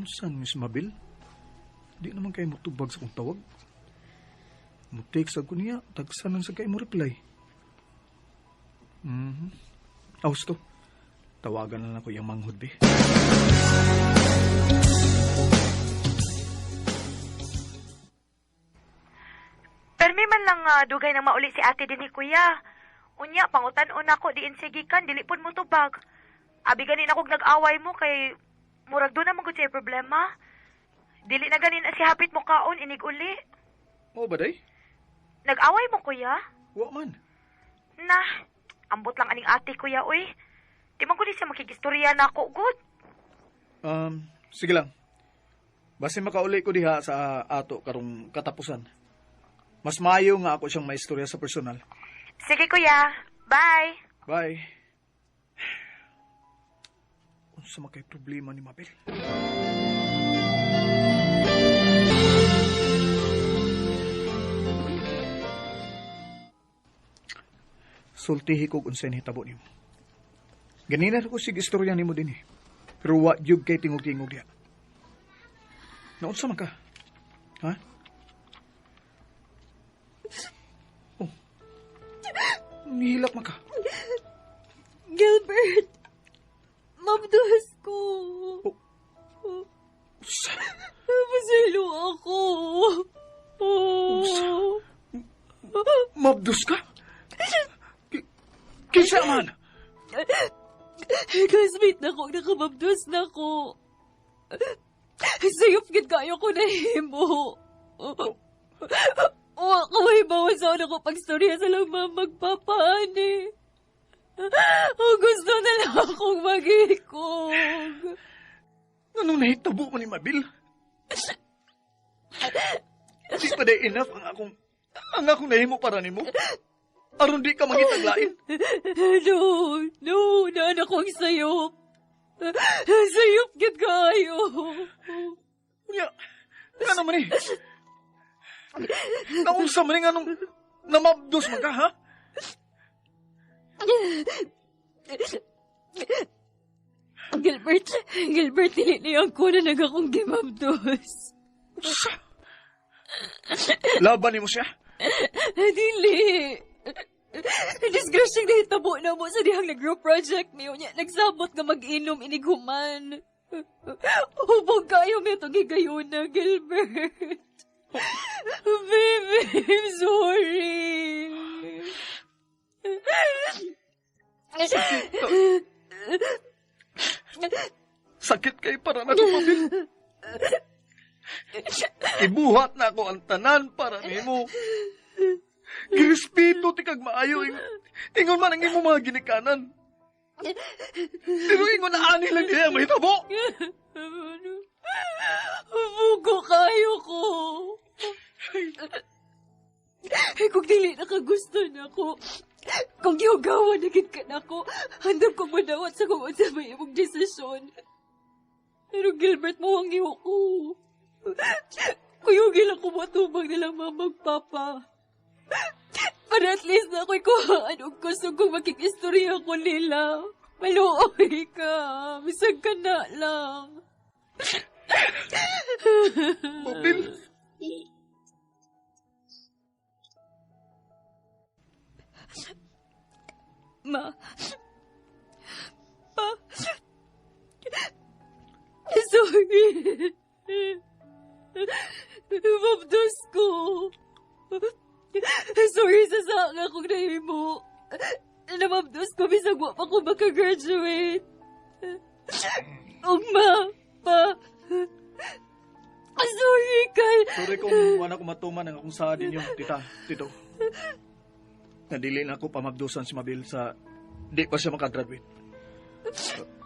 Unsan, Miss Mabel? Di naman kayo mutubag sa kong tawag. Mutik sa ko niya, tagsanan sa kayo mo reply. Austo, tawagan na lang ko iyang manghod, be. Permi man lang dugay nang mauli si ate din ni kuya. Unya, pangutan-on ako diin sigikan, dili pud mo tubag. Abi ganin akong nag-away mo kay murag doon naman gud siya problema. Dili na ganin si hapit mo kaon inig uli. Mo ba, day? Nag-away mo kuya? Wa man. Na, ambot lang aning ate kuya uy. Di man gud siya makigistorya na ako gud. Sige lang. Basta makauli ko diha sa ato karong katapusan. Mas maayo nga ako siyang maistorya sa personal. Sige kuya, bye. Bye. Unsa man kay problema ni Mabel? Sultihi ko unsay nahitabo nimo. Ganina ko sig istorya nimo dinhi. Pero wa jud kay tingog-tingog diha. Naunsa man ka? Ha? Oh. Nihilak man ka. Gilbert, mabduhas ko. Oh. Pasaylo ako. Oh. Mabdus ka? Kinsa man? Classmate na ko, nakamabdus na ko. Sayop gid kayo ko nahimo. Wa ko mahibawan sa una ko pagstorya sa lang magpapaani. Gusto na lang akong mag-ikog. Anong nahitabo mo ni Mabil? Di pa day enough ang akong nahimo para nimo? Aron di ka mangitaglain? No, no, naan akong sayop. Sayop gid kayo. Unya, nga naman eh. Naunsa man eh, nga nung namabdos man ka, ha? Gilbert, Gilbert, dili niya ko na nag akong gimabdos. Unsa? Laban nimo siya? Dili. Disgrasyang nahitabo na mo sa dihang nag-group project niyo. Nya, nagsabot nga mag-inom inighuman. Hubog kayo may itong higayon na, Gilbert. Baby, I'm sorry. Sakit. Sakit kay para na Mabil. Ibuhat na ako ang tanan para nimo. Girespeto ti kag maayo. Ingon man ang imong mga ginikanan. Pero ingon na ani lang niya mahitabo. Bugo kayo ko. Kung dili na ka gusto na ko, kung gihugawan na gid ka na ko, handam ko manawat sa kung unsa may imong desisyon. Pero Gilbert, mo ang iho ko. Kuyugil ako matubang nilang mamagpapa. Para at least na ako'y kuhaan og kusog kung makikistorya ko nila. Maluoy ka. Bisag ka na lang. Mabel. Ma. Pa. Sorry. Mabdos ko. Sorry sa sanga kong nahimo. Namabdos ko bisag wa pa ko makagraduate. Ug ma, pa. Sorry kay. Sorry kung wala ko matuman ang akong saad ninyo, tita, tito. Nadili na ako pamabdusan si Mabel sa di pa siya makagraduate.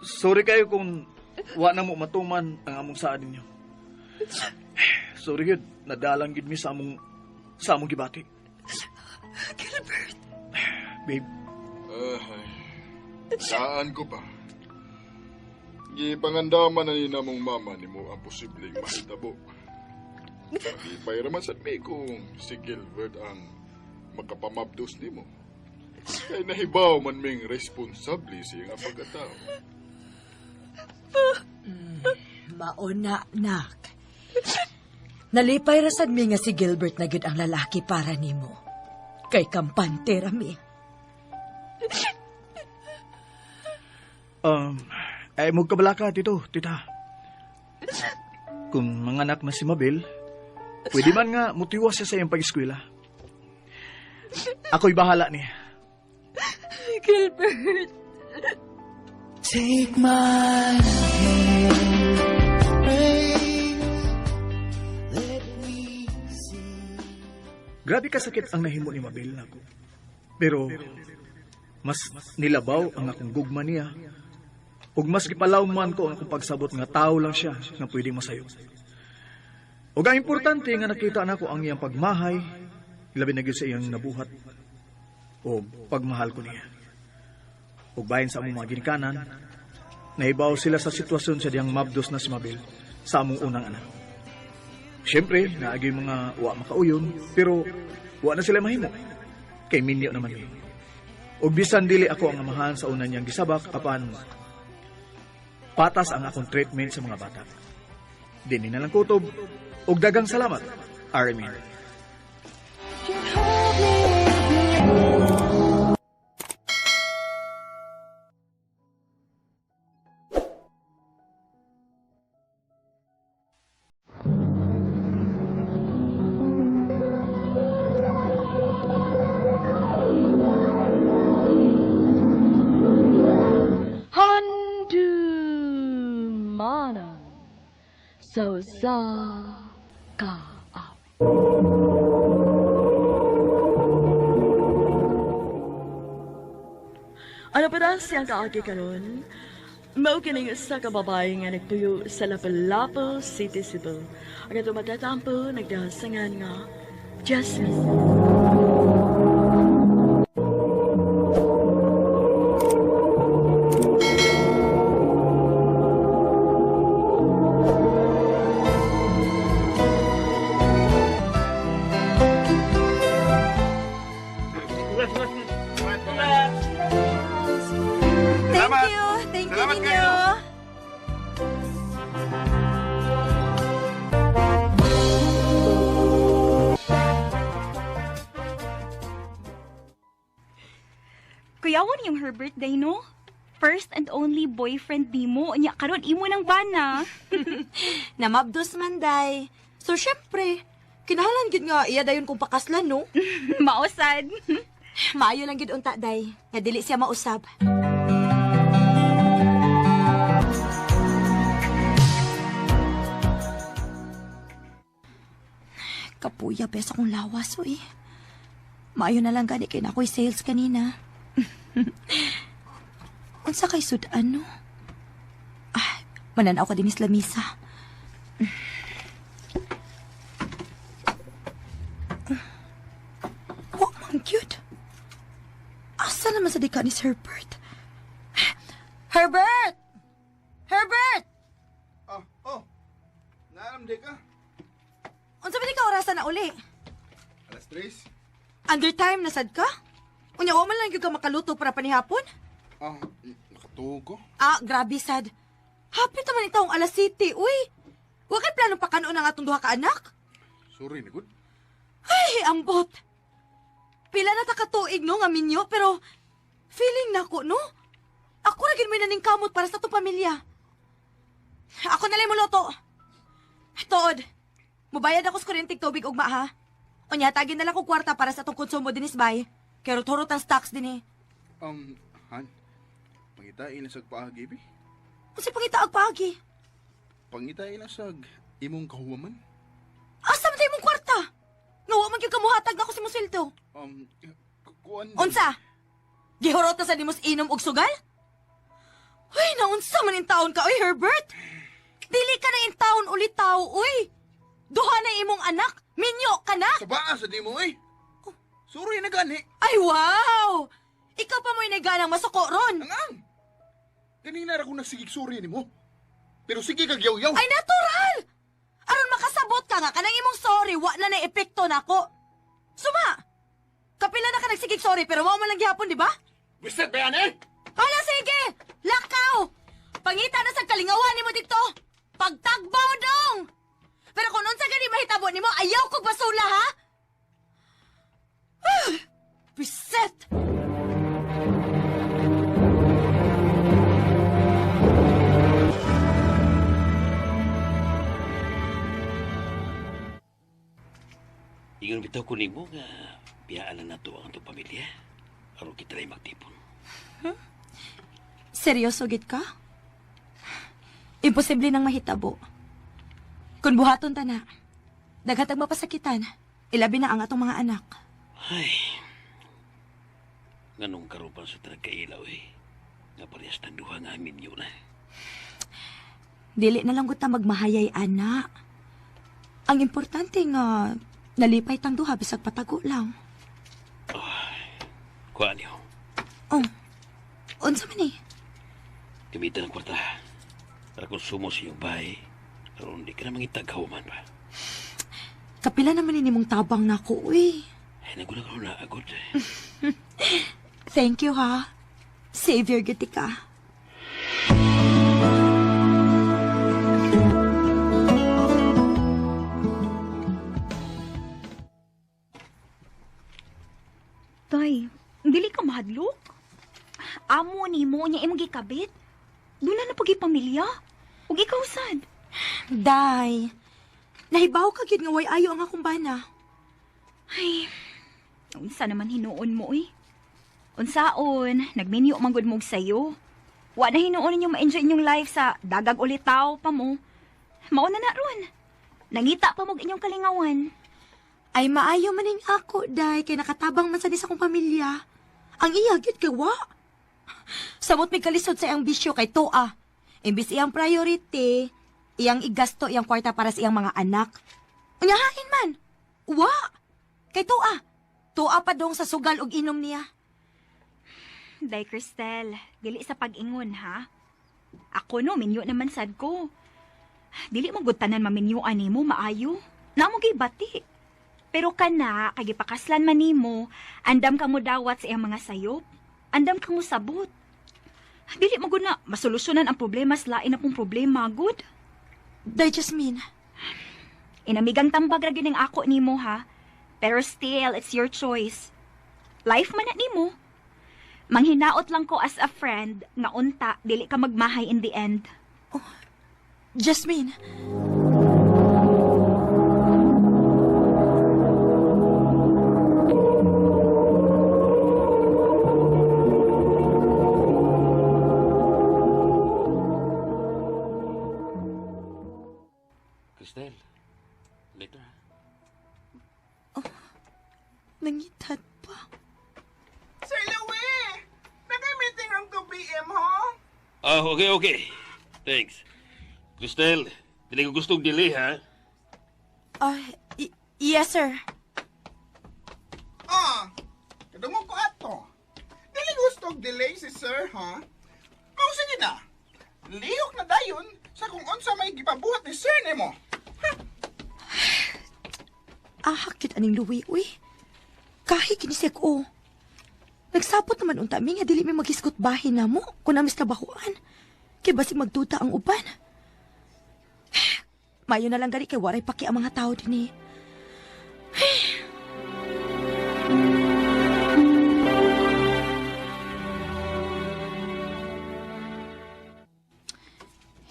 Sorry kayo kung wa na mo matuman ang among saad ninyo. Sorry gud, nadalang gid mi sa among gibati. Gilbert. Babe. Saan ko pa? Gipangandaman na ni namong mama ni mo ang posibleng mahitabo. Malipay raman sad mi kung si Gilbert ang makapamabdos nimo. Kay nahibaw man ming responsable siya nga pagkatao. Mauna, nak. Nalipay ra sad mi nga si Gilbert na gyud ang lalaki para nimo. Kay kampante ra mi. Ay, magkabala ka, tito, tita. Kung manganak na si Mabel, pwede man nga mutiwas siya sa iyang pag-eskwela. Ako'y bahala niya. Gilbert. Take my hand, please. Let me see. Grabe kasakit ang nahimo ni Mabel nako. Pero mas nilabaw ang akong gugma niya. Ug mas gipalawman ko ang akong pagsabot nga tao lang siya nga pwede masayo. Ug ang importante nga nakita nako ang iyang pagmahay, labi na gyud sa iyang nabuhat o pagmahal ko niya. Ug bahin sa among mga ginikanan, nahibaw sila sa sitwasyon sa diyang mabdos na si Mabel sa among unang anak. Siyempre, naagay mga wa makauyon, pero wa na sila mahimo. Kay minyo naman ni. Ug bisan dili ako ang amahan sa una niyang gisabak, apan patas ang akong treatment sa mga bata. Dini na lang kutob, ug dagang salamat, Armin. Handumanan sa usa ka awit. Ano pa daw siyang kaagi karon? Mao kining usa ka babae nga nagpuyo sa Lapu-Lapu City, Cebu. Ang atong matatampo nagdasangan nga Jessie. Thank you. Thank you Salamat ninyo. kayo. Kuyawan yung her birthday, no? First and only boyfriend nimo. Nya karon imo nang bana. Namabdos man, day. So, syempre, kinahanglan gid nga iya dayon kong pakaslan, no? Mausad. Maayo lang gid unta, day. Nga dili siya mausab. Kapuya bes akong lawas, uy. Maayo na lang gani kay na ako'y sales kanina. Unsa kay sudan, no? Ah, mananaw ka din is lamisa. Wa man cute. Asa naman sa dika ni Sir Herbert? Herbert! Herbert! Oh, oh. Naaram di ka. Unsa ba di ka orasan na uli? 3:00. Under time na sad ka? Unya wa man lang gyud ka makaluto para panihapon? Ah, nakatuog ko. Ah, grabe sad. Hapit naman itawong 7:00, uy. Wa kay plano pa kanon ang atong duha ka anak? Sorry na gud. Ay, ambot. Pila na ta ka tuig no nga minyo pero feeling nako no. Ako ra gid mo naning kamot para sa atong pamilya. Ako na lang moluto. Tuod. Mubayad ako sa kuryente tubig ugma ha. Unya tagin na lang ko kwarta para sa atong konsumo dinis bay. Kay rot ang stocks dinhi. Han. Pangitain lang sag paagi bi. Unsa pangita og paagi? Pangitain lang sag imong kahuwaman. Asa man imong kwarta? Nga wa man gyud ka muhatag nako sa imong sweldo. Kuan. Unsa? Gihurot na sa nimos inom og sugal? Uy, naunsa man in taon ka, uy, Herbert? Dili ka na in taon ulit tao, uy. Duha na imong anak, minyo ka na. Sabaa sa di mo eh. Sorry na gani. Ay, wow! Ikaw pa mo'y naganang masuko ron. Angang! Kanina ra ko nagsigig sorry nimo. Pero sige kag yaw-yaw. Ay, natural! Aron makasabot ka nga, kanang imong sorry, wa na na epekto nako. Suma! Kapila na ka nagsigig sorry, pero wa man lang gihapon, di ba? Wisted ba yan eh? Hala, sige! Lakaw! Pangita na sa kalingawan nimo dito! Pagtagbaw dong! Pero kung unsa gani mahitabo nimo, ayaw kog basula, ha? Ah, biset! Ingon bitaw ko nimo nga biyaan na nato ang atong pamilya. Aron kita ray magtipon. Seryoso gid ka? Imposible nang mahitabo. Kung buhaton ta na, daghatag mapasakitan, ilabi na ang atong mga anak. Ay. Nganong karon sa nagkailaw eh. Nga parehas tang duha nga minyo na. Dili na lang gud ta magmahayay ana. Ang importante nga nalipay tang duha bisag patago lang. Kuha niyo. Oh. Unsa man ni? Gamitan ang kwarta. Para konsumo sa iyong bahay. Aron di ka na mangitag man ba. Kapila naman ni nimong tabang nako, uy. Ay, naguna ka na agad. Thank you ha. Savior gid ka. Tay, dili ka mahadlok. Amo nimo niya imong gikabit. Doon na na pamilya. Ug ikaw sad. Day, nahibaw ka gyud nga way ayo ang akong bana. Ay, unsa naman hinuon mo eh. Unsaon, nagminyo man gud mo og sayo. Wa na hinuon ninyo ma-enjoy inyong life sa dagag ulitaw pa mo. Mao na na ron. Nangita pa mo og inyong kalingawan. Ay maayo man ning ako, day, kay nakatabang man sa ni sa akong pamilya. Ang iya gyud kay wa. Samot may kalisod sa iyang bisyo kay toa. Imbis iyang priority, iyang igasto iyang kwarta para sa iyang mga anak. Unya hain man. Wa. Kay toa. Toa pa dong sa sugal ug inom niya. Day Cristel, dili sa pag-ingon ha. Ako no, minyo naman sad ko. Dili mo gud tanan maminyuan nimo maayo. Namo gyud bati. Pero kana kay gipakaslan man nimo, andam ka mo dawat sa iyang mga sayop. Andam ka mo sabot. Dili mo gud na masolusyonan ang problema sa lain na pong problema, gud. Day Jasmine, Inamigang tambag ra gyud ang ako nimo ha. Pero still, it's your choice. Life man na nimo. Manghinaot lang ko as a friend nga unta dili ka magmahay in the end. Jasmine. Cristel, later ha. Nangitat pa. Sir Louie! Nagay-meeting room 2 p.m. ho? Ah, okay, okay. Thanks. Cristel, dili ko gustong delay ha. Ah, yes sir. Ah, kadungog ko ato. Dili gustong delay si sir, ha? Mao sige na. Lihok na dayon sa kung unsa may gipabuhat ni sir nimo. Ahak gyud aning luwi, uy. Kahi kini siya ko. Nagsapot naman unta mi nga dili mi maghisgot bahin namo kung amis trabahoan. Kay basig magduda ang uban. Mayo na lang gani kay waray paki ang mga tao dinhi.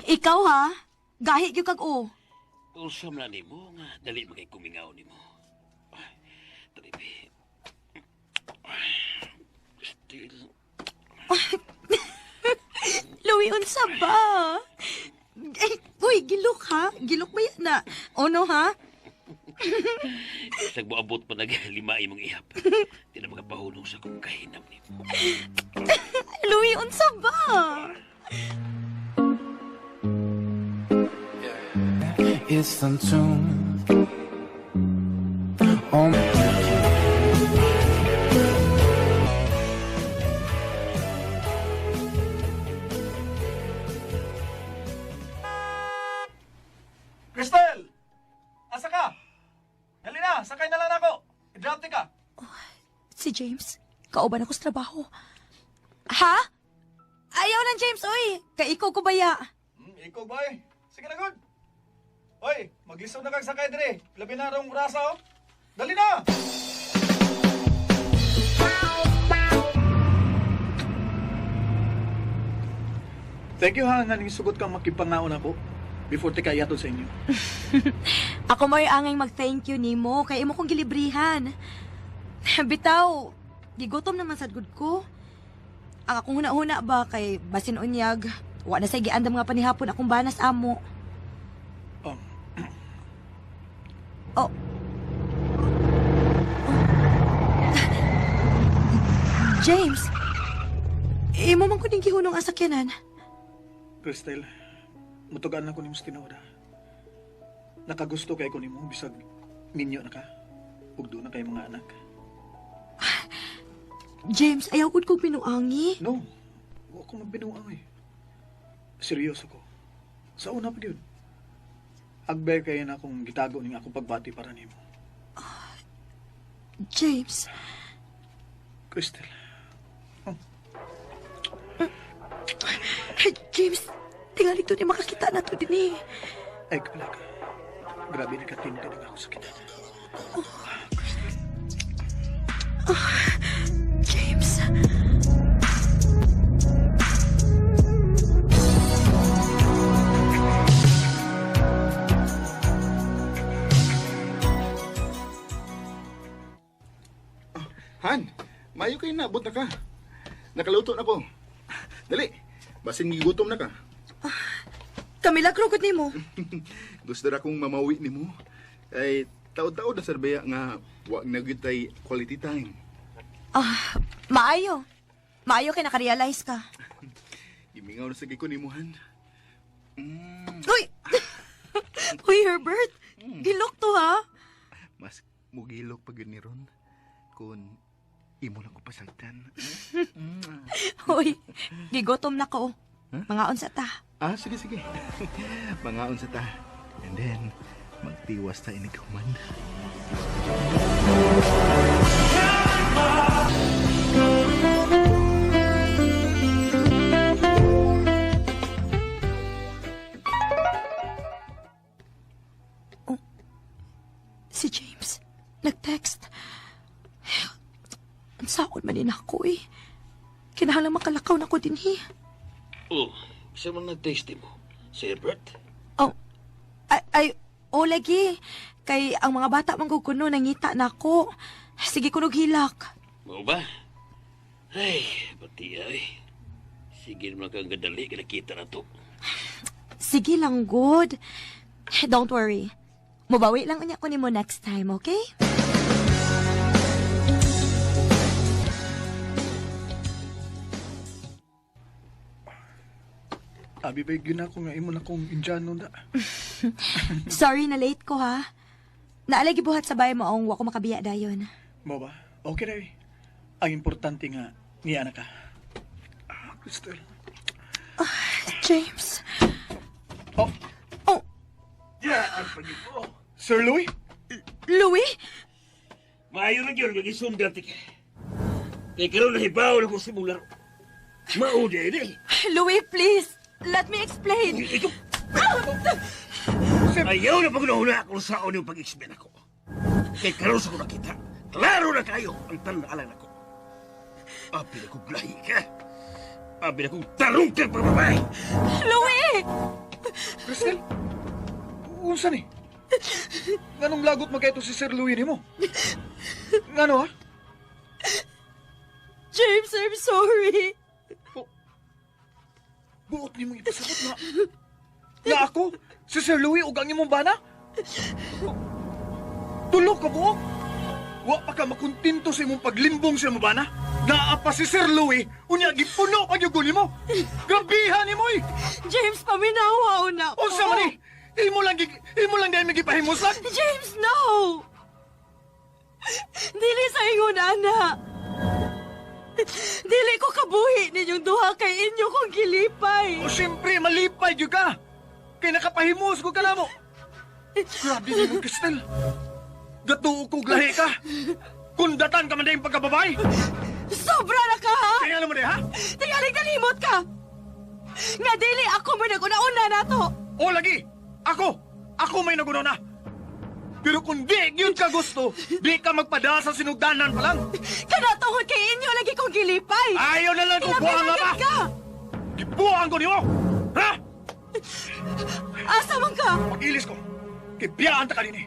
Ikaw ha, gahi gyud kag o. Usam na nimo nga dali man kay kumingaw nimo. Ay, Tripi. Cristel, Louie, unsa ba? Ay, uy, gilok ha? Gilok ba yan na? Ono ha? Bisag mo abot pa nag lima imong ihap. Di na makapahunong sa kong kahinam nimo. Louie, unsa ba? It's the tune. Oh. Cristel! Asa ka? Dali na, sakay na lang ako. I-drop ka. Si James, kauban ako sa trabaho. Ha? Ayaw lang, James, uy! Kay ikaw ko baya. Ikaw, boy. Sige na, good. Hoy, maglisaw na kag sakay dire. Labi na rong rasa, oh. Dali na! Thank you, ha. Nga sugot kang makipangaon ako before ti kayatod sa inyo. Ako mo'y angay mag-thank you nimo kay imo kong gilibrihan. Bitaw, gigutom naman sad gud ko. Ang akong huna-huna ba kay basin unyag, wa na say giandam nga panihapon akong banas amo. Oh. James, imo man ko ning gihunong ang sakyanan. Cristel, mutugaan lang ko nimo sa tinuod, ha. Nakagusto kay ko nimo bisag minyo na ka. Ug doon na kay mga anak. James, ayaw gud kong pinuangi. No, wa ko magbinuang eh. Seryoso ko. Sa una pa gyud. Agbay kay na akong gitago ning akong pagbati para nimo. James. Cristel. Oh. Hey, James, tingali to ni makakita na to din eh. Ay, kapala ka. Grabe nakatinda ng ako sa kita. Oh. Oh, James. Han, mayo kayo naabot na ka. Nakaluto na ko. Dali, basin gigutom na ka. Kamilagro gud nimo. Gusto ra kong mamawi nimo. Ay, taod-taod na sarbaya nga wa na gyud tay quality time. Ah, maayo. Maayo kay nakarealize ka. Gimingaw na sa ko nimo, Han. Uy! Uy, Herbert. Gilok to, ha? Mas mugilok pag yun ni Ron. Kung imo lang ko pasagdan. Uy, gigotom na ko. Huh? Mga unsa ta. Ah, sige, sige. Mga unsa ta. And then, magtiwas ta inig human. Oh, si James, nag-text. Ang saon man din ako eh. Kinahanglan makalakaw na ko din eh. Oh, isa man nag-text mo, si Herbert? Oh, ay, oh lagi. Kay ang mga bata mangguguno, nangita na ako. Sige kunog hilak. Mao ba? Ay, pati ay. Sige naman kang gadali, kinakita na to. Sige lang, good. Don't worry. Mubawi lang unya ko nimo next time, okay? Abi ba, yun ako nga imo na kong Indiano na. Sorry na late ko, ha? Naalagi buhat sa bahay mo ang wako makabiya dayon. Mo ba? Okay na eh. Ang importante nga, niya na ka. Ah, Cristel. James. Oh. Oh. Yeah, ang pag-ipo. Sir Louis? Louis? Maayo na yun, nag-isundan ka. Kaya karoon na hibaw na kung simong laro. Maudi eh. Louis, please. Let me explain. Ikaw. Ayaw na pag-unahuna kung saan yung pag-explain ako. Kaya karoon sa ko nakita, klaro na kayo ang tanaalan ako. Abi na kong lahi ka. Abi na kong tarong kang pagbabae. Louis! Cristel, unsa ni? Nganong lagot magkaito si Sir Louis nimo? Ngano, ha? James, I'm sorry. Oh, buot nimong ipasabot na. Na ako? Si Sir Louis ug ang imong bana? Oh, tulok ka buok. Wa pa ka makontento sa imong paglimbong sa imong bana. Naa pa si Sir Louis, unya gipuno pa gyud nimo. Grabihan nimo eh. James, paminawa na ko. Unsa man ni? Imo lang dahil magipahimusan. James, no! Dili sa ingon, ana. Dili ko kabuhi ninyong duha kay inyo kong gilipay. O siyempre, malipay gyud ka. Kay nakapahimus ko ka namo. Grabe nimo, Cristel. Gatuo kog lahi ka. Kundatan ka man dahil pagkababay. Sobra na ka, ha? Tingala mo di, ha? Tingaling nalimot ka. Nga dili ako mo nag-una-una na to. O lagi, ako! Ako may nagunaw na! Pero kung di yun ka gusto, di ka magpadala sa sinugdanan pa lang. Kana tungod kay inyo lagi kong gilipay. Ayaw na lang kung buang nga pa! Ka! Gibuang ko niyo! Ha? Asa man ka? Pag-ilis ko, kibiyaan ta ka din eh.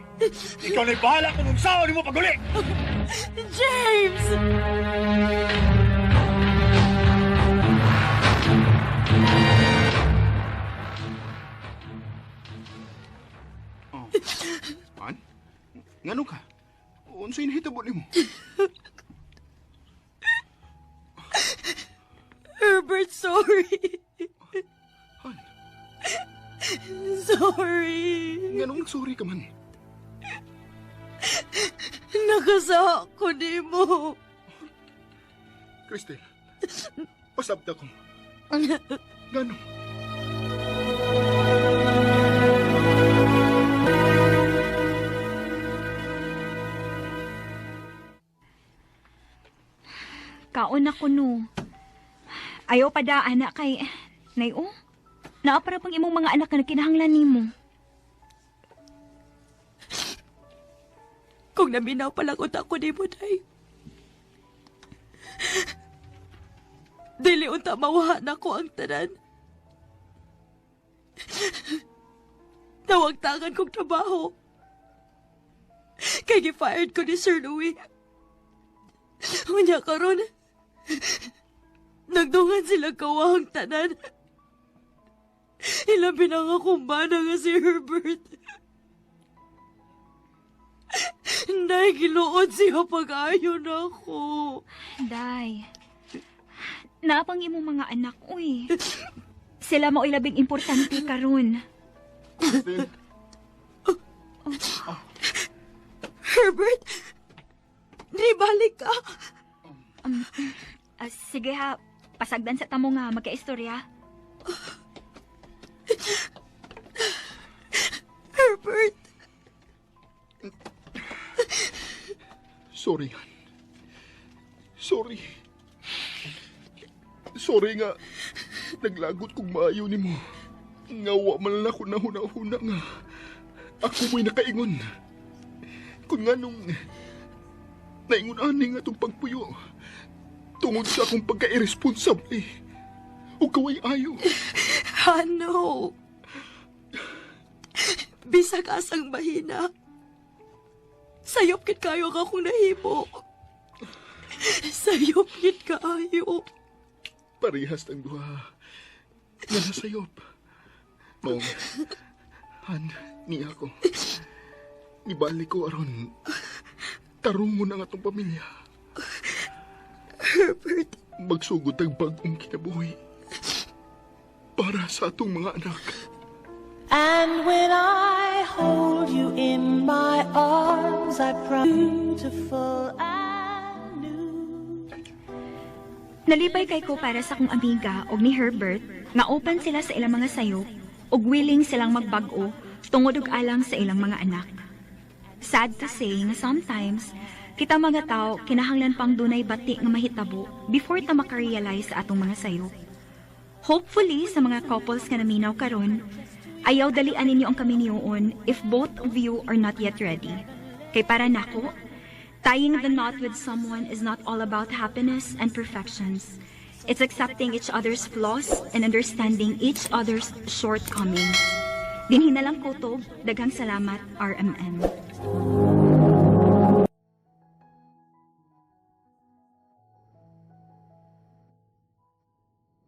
Ikaw na'y bahala kung unsaon nimo paguli. James! Oh. Han? Ngano ka? Unsay nahitabo nimo? Herbert, sorry. Han? Sorry. Nganong nagsorry ka man? Nakasaha ko nimo. Cristel, pasabta ko. Ngano? Kaon na ko no. Ayaw pa da, anak, kay... Nay, oh. Naa para pang imong mga anak nga nagkinahanglan nimo. Kung naminaw pa lang unta ko nimo, day. Dili unta mawahan ako ang tanan. Nawagtangan kong trabaho. Kay gi-fired ko ni Sir Louis. Unya karon, nagdungan sila kawahang tanan. Ilabi na nga akong bana nga si Herbert. Nay, giluod siya pag-ayo na ako. Day, naapang imong mga anak, uy. Sila mao'y labing importante karon. Cristel, Herbert, di balik ka. Sige ha, pasagdan sa tamo nga magkaistorya. Herbert. Sorry, Han. Sorry. Sorry nga. Naglagot kong maayo nimo. Nga wa man lang ako nahuna-huna nga. Ako mo'y nakaingon. Kung nga nung naingon ani nga itong pagpuyo. Tungod sa akong pagka-irresponsable. O kaway ayo. Ano? Bisag asang mahina. Sayop kit kayo ang akong nahimo. Sayop kit kaayo. Parehas ng duha. Nga nasayop. Mong, Han, niya ko. Nibalik ko aron. Tarong mo na nga tong pamilya. Herbert. Magsugod ang bagong kinabuhi. Para sa atong mga anak. And when I hold you in my arms, I promise beautiful and new. Nalipay kay ko para sa akong amiga og ni Herbert nga open sila sa ilang mga sayop ug willing silang magbag-o tungod og alang sa ilang mga anak. Sad to say nga sometimes kita mga tao kinahanglan pang dunay bati nga mahitabo before ta makarealize sa atong mga sayop. Hopefully sa mga couples nga naminaw karon, ayaw dalian ninyo ang kaminyoon if both of you are not yet ready. Kay para nako, tying the knot with someone is not all about happiness and perfections. It's accepting each other's flaws and understanding each other's shortcomings. Dinhi na lang kutob, daghang salamat, RMN.